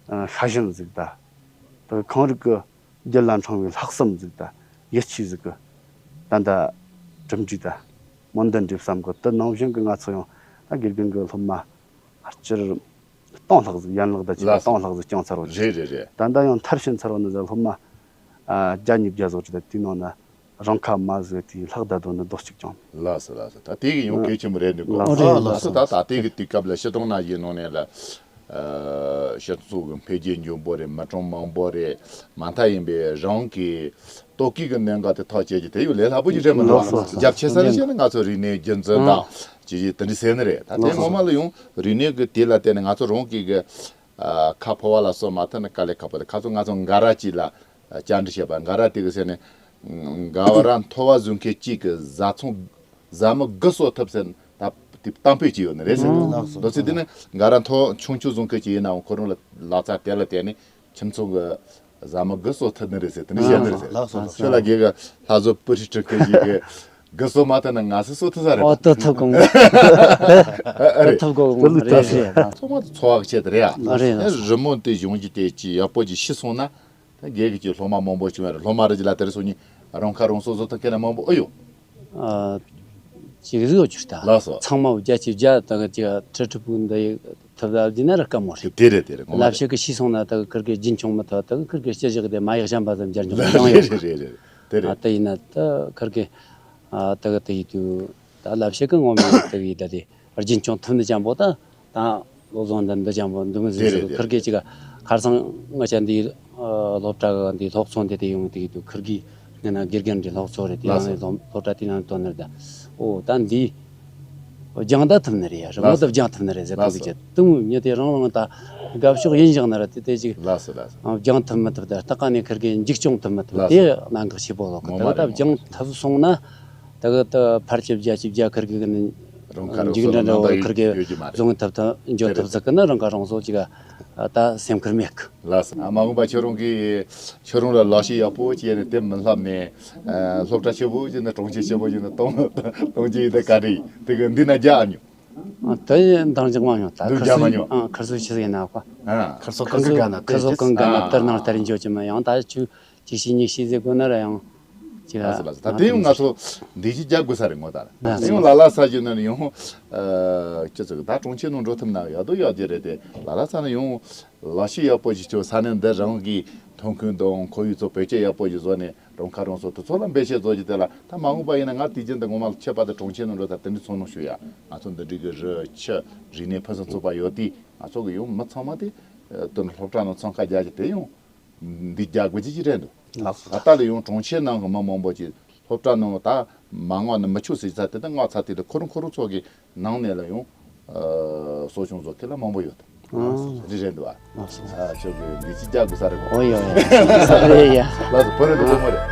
ཨ་ཤ་ཞེན་ཟིག་ད། ད་ཁོང་རིགས་ཀྱི་རྒྱུད་ལ་འཁྲུངས་པའི་ལྷག་བསམ་ཟིག་དང་ཡིད་ཆེས་ཟིག་གིས་ད་ལྟ་གྲུབ་འབྲས་དང་སྨོན་འདུན་འདྲ་བསམ་གི། དེ་ནང་བཞིན་གྱི་ང་ཚོ་ཡང་ད་དགེ་རྒན་གྱི་སློབ་མ་སྤྱིར་སྟོང་ལྷག་ཟིག་ཡན་ལག་དང་བཅས་པ་ལགས་སོ། སྟོང་ལྷག་ཟིག་བསྐྱངས་ཚར་བ་རེད། རེད་རེད་རེད། ད་ལྟ་ཡང་མཐར་ཕྱིན་ཚར་བ་ནི་ཟིག་སློབ་མ་ཨ་བརྒྱ་ཉིས་བརྒྱ་ཟིག་རེད། ད་དེའི་ནང་ན་རང་ཁ་མ་ཟིག་དེའི་ལྷག་ད་དོ་ནི་རྡོ་གཅིག་ཀྱང་། ལགས་སོ་ལགས་སོ། ད་དེ་གི་ཡང་གལ་ཆེན་པོ་རེད་འདུག་གོ། ལགས་སོ། ཨ་ལགས་སོ། ད་ད་དེ་གི་དུས་སྐབས་ལ་སྤྱིར་བཏང་ན་ཡིན་ནོ་ནས་ལ། ཨ། སྤྱི་ཚོགས་ཀྱི་འཕེལ་རྒྱས་མགྱོགས་པོ་རེད། མི་གྲངས་མང་པོ་རེད། མ་མཐའ་ཡིན་པའི་རང་གི་ལྟོ་གོས་ཀྱི་གནད་འགག་དེ་ཐག་བཅད་རྒྱུ་དེ་ཡང་ལས་སླ་པོ་ཞིག་རེད་མི་འདུག་ལགས་སོ། རྒྱ་ཆེ་ས་ནས་བཤད་ན་ང་ཚོ་རིག་གནས་རྒྱུན་འཛིན་དང་ཅི་ཞིག་དེ་འདྲ་ཟེར་ནི་རེད། ད་དེ་ངོ་མ་ལ་ཡང་རིག་གནས་ཀྱི་དེ་ལ་བརྟེན་ནས་ང་ཚོ་རང་གི་གི་ཨ། ཁ་ཕོ་བ་ལ་སོགས་མ་ཐུབ་ན་དཀའ་ལས་ཁག་པོ་རེད། ཁ་སང་ང་ཚོ་འགའ་ར་ཅིག་ལ་བཅར་འདྲི་བྱས་པ། འགའ་ར་དེ་གི་ཟེར་ནས་འགའ་བ་ར་མཐོ་བ་བཟོ་མཁན་གཅིག་གི་བཟའ་ཚང་བཟའ་མི་དགུ་གསོ་ཐུབ་ཟེར་ད་དེ་གཏམ་དཔེ་ཅིག་ཡོད་ནི་རེད་ཟེར། ཨང་། ལགས་སོ། འདུག་སེ་དེ་ནི་འགའ་ར་མཐོ་ཆུང་ཆུང་བཟོ་མཁན་ཅིག་ཡིན་ནའང་ཁོ་རང་ལ་ལག་ཆ་དེ་ལ་བརྟེན་ནས་ཁྱིམ་ཚང་གི་བཟའ་མི་དགུ་གསོ་ཐུབ་ནི་རེད་ཟེར། དེ་ནི་བཤད་ནི་རེད་ཟེར། ལགས་སོ། ལགས་སོ། ཁྱོད་ལ་དགེ་གི་ལྷ་བཟོ་པུ་རི་ཁྲི་ཁེ་ཞིག་གི་དགུ་གསོ་མ་ཐུབ་ན་ང་སུ་གསོ་ཐུབ་ས་རེད། ཨོ། ཏུ་ཐུབ་གོང་། ཨ་རེད། ཏུ་ཐུབ་གོང་། རེད་རེད། ཚང་མ་འཚོ་བ་གི་ཆེད་དུ་རེད་ཡ། ཨ་རེད། རི་མོ་དེ་གཞུང་གི་དེ་ཅི་ཡག་པོ་ཅིག་ཤེས་སོང་ན། ད་རྒྱལ་ཁབ་ཀྱི་སློབ་མ་མང་པོ་བྱུང་བ་རེད། སློབ་མ་རེ་ཅིག་ལ་དེ་རེ་སོང་ཉིན་རང་ཁ་རང་གསོ་བཟོ་ཐུབ་མཁན་ན་མང་པོ་ཨེ་ཡོད། ཨ། ཅིག་རིག་ཡོད་ཅིག་ད། ལགས་སོ། ཚང་མ་བརྒྱ་ཆ་བརྒྱ་དང་ཅིག་ཁྲི་ཁྲི་པོ་འདི་ཡི་ཐུབ་ད་བགྱིས་ན་ར་དཀའ་མོ་རེད། དེ་རེད་དེ་རེད། ངོ་མ་ལབ་རེད། ཤེས་ཀི་ཤེས་སོང་ན་ད་ཁིར་གི་རྒྱུན་འཁྱོངས་མི་ཐུབ། ད་ཁིར་གི་སྤྱི་བཞག་དེ་མ་ཡག་གཞན་པ་ཙམ་སྦྱར་འཇོག་ཡོང་ཡོད། རེད་རེད་རེད་རེད། དེ་ཨ། རེད། དེ་ཡིན་ན་ད་ཁིར་གི་ཨ། ད་གི་དེ་ཡི་དུས་ད་ལབ་ཤེས་ཀི་ངོ་མ་ད་གི་ད་དེ། རྒྱུན་འཁྱོངས་ཐུབ་ནི་ཅན་པོ་ད་ད་བློ་བཟང་འདི་འདི་ཅན་པོ་འདུག་མི་ཟེར་དེ་ཟེར་རེད་དེ་ཁིར་གེ་རེད། ཅིག་ཁར་སང་ང་ཅག་འདི་ཨ་སློབ་གྲྭ་གི་འདི་སློབ་གཙོ་འདི་དེ་ཡོང་དེ་དུས་ཁིར་གེ་ངས་ན་དགེ་རྒན་འདི་སློབ་གཙོ་རེད། དེ་ལགས་ཡང་སོ། སློབ་སློབ་གྲྭ་དེ་ནང་དོན་ནི་རེད། ད་ཨོ་ད་འདི་སྦྱང་ད་ཐུབ་ནི་རེད་ཡ། རི་མོ་ལགས་ད་སྦྱང་ཐུབ་ནི་རེད་ཟེར། ལགས་ཁིར་གེ་སོ། ཅིག་དུང་ཉི་དེ་རང་རང་ད་དགའ་ཕྱོགས་ཡིན་བཞག་ནི་རེད། དེ་དེ་ཅིག་ལགས་སོ་ལགས་སོ། སྦྱང་ཐུབ་མི་ཐུབ་ད་ལྟ་ག་ནས་ཁིར་གེ་འཇིགས་སྐྱོང་ཐུབ་མི་ཐུབ། ལགས་དེ་སོ། གནད་འགག་ཆེ་པོ་ལོག་གི། ངོ་མ་ད་རེད། སྦྱང་ཐུབ་སོང་ན། ད་གི་ད་ཕར་ཆེ་བརྒྱ་ཆེ་བརྒྱ་ཁིར་གི་གི་ནི་རང་ཁ་རང་འཇིགས་གསོ་འདྲ་འདྲ་ལ་བོ་ནང་ཁིར་གི་ཡོད་ཀྱི་མ་རེད། བཟུང་ཐུབ་ཐུབ་འཇོག་ཐུབ་ཟེར་གི་ན་རང་ཁ་རང་གསོ་ཅིག་ཨ་ད་སེམས་ཁུར་མེད་གི། ལགས་སོ། ཨ་མ་འོངས་པ་ཁྱོད་རང་གི་ཁྱོད་རང་ལ་ལག་ཤེས་ཡག་པོ་ཅིག་ནས་དེ་མི་ལྷབ་ནས་ཨ་སློབ་གྲྭ་ཆེ་བོ་ཅིག་ནས་གྲོང་ཁྱེར་ཆེ་བོ་ཅིག་ནས་གཏོང་གཏོང་རྒྱུ་ཡིན་ད་ག་རེ་ཡིན། དེ་གི་འདི་ན་རྒྱ་ཨ་ཉོ། ཨ་དེ་འདང་རྒྱག་མ་མྱོང་། ད་འདུག་ཁིར་རྒྱ་མ་ཚོ་མྱོང་། ཨ་ཁིར་ཚོ་ཆི་ཟིག་ཡིན་ན་ཁོ། ཨ་ཁིར་ཚོ་གང་གི་ག་ན་ཁིར་ཚོ་གང་ག་ན་ཨ་དེར་ནང་ལྟར་འཇོག་གི་མ་ཡང་ད་ཆུ། གཅིག་ཤེས་གཉིས་ཤེས་ཟེར་དགོས་ན་ར་ཡང་། ཅི་ལགས་སོ་ལགས་སོ། ད་དེ་ཡང་ང་ཚོ་འདི་ཅི་རྒྱག་དགོས་ས་རེད་ངོ་། ད་ལགས་སོ། ཡང་ལ་ལ་ས་ཞིག་ནས་ཡང་ཨ་ཅི་ཚོ་ད་གྲོང་ཁྱེར་ནང་འགྲོ་ཐུབ་ན་ཡག་དོ་ཡག་རྒྱུ་རེད་དེ། ལ་ལ་ས་ནས་ཡང་ལག་ཤེས་ཡག་པོ་ཞིག་ཁྱོད་ས་གནས་འདི་རང་གི་ཐོན་ཁུངས་དང་ཁོར་ཡུག་ཚོ་བེད་སྤྱོད་ཡག་པོ་ཞིག་བཟོ་ནས་རང་ཁ་རང་གསོ་དེ་ཚོ་ལ་འབད་བརྩོན་བཟོ་རྒྱུ་དེ་ལ། ད་མ་འོངས་པ་ཡིན་ན་ང་དུས་རྒྱུན་དུ་ངོ་མ་ལ་ཁྱད་པར་དུ་གྲོང་ཁྱེར་ནང་འགྲོ་ད་དེ་འདྲའི་ཚོར་སྣང་ཞུ་ཡ། ང་ཚོ་འདི་འདྲའི་གི་རི་ཆུ་རིག་གནས་ཕུན་སུམ་ཚོགས་པ་ཡོད་དུས་ང་ཚོ་གི་ཡང་མི་ཚང་མ་དེ་ཨ་དོན་སློབ་གྲྭ་ནང་འཚང་ཁ་རྒྱག་རྒྱུ་དེ་ཡང་། འདི་རྒྱ་དགོས་ཀྱི་ཅི་རེད་འདུག་ལགས་སོ། ད་ལྟ་ལ་ཡང་གྲོང་ཁྱེར་ནང་གི་མི་མང་པོ་ཅིག་སློབ་གྲྭ་ནང་ད་མ་མངགས་ན་མི་ཆོག་ཟེར་ཚ་དེ་ད་མངགས་ཚ་དེ་ད་ཁོ་རང་ཁོ་རང་ཚོ་གི་ནང་ནས་ལ་ཡང་ཨ་གསོ་སྐྱོང་བཟོ་མཁན་ལ་མང་པོ་ཡོད་དམ། ཨ་རེད་རེད་འདུག་ཨ། ལགས་སོ། ཨ་ཁྱོད་ཀྱི་འདི་ཅི་རྒྱ་དགོས་ས་རེད་གོ། ཨོ་ཡོ་ཡོ། ས་རེད་ཡ། ལགས་སོ། བོད་རེད་འདུག་བོད་མོ་རེད།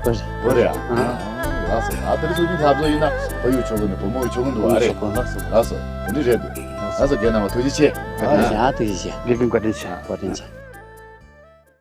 བོད་རེད། བོད་རེད་ཨ། ཨ་ལགས་སོ། ཨ་དེ་རིང་སོ་ཅིག་ལྷ་བཟོ་ཡིན་ན་བོད་ཡུལ་ཆོག་གི་ནི་བུ་མོ་ཡུལ་ཆོག་གི་འདུག་ཨ། རེད། ལགས་སོ། ལགས་སོ། འདི་རེད་འདུག་ལགས་སོ། རྒན་རྣམ་པ་ཐུགས་རྗེ་ཆེ། ཨ་ཡ་ཐུགས་རྗེ་ཆེ། དགེ་རྒན་བཀའ་དྲིན་ཆེ། བཀའ་དྲིན་ཆེ།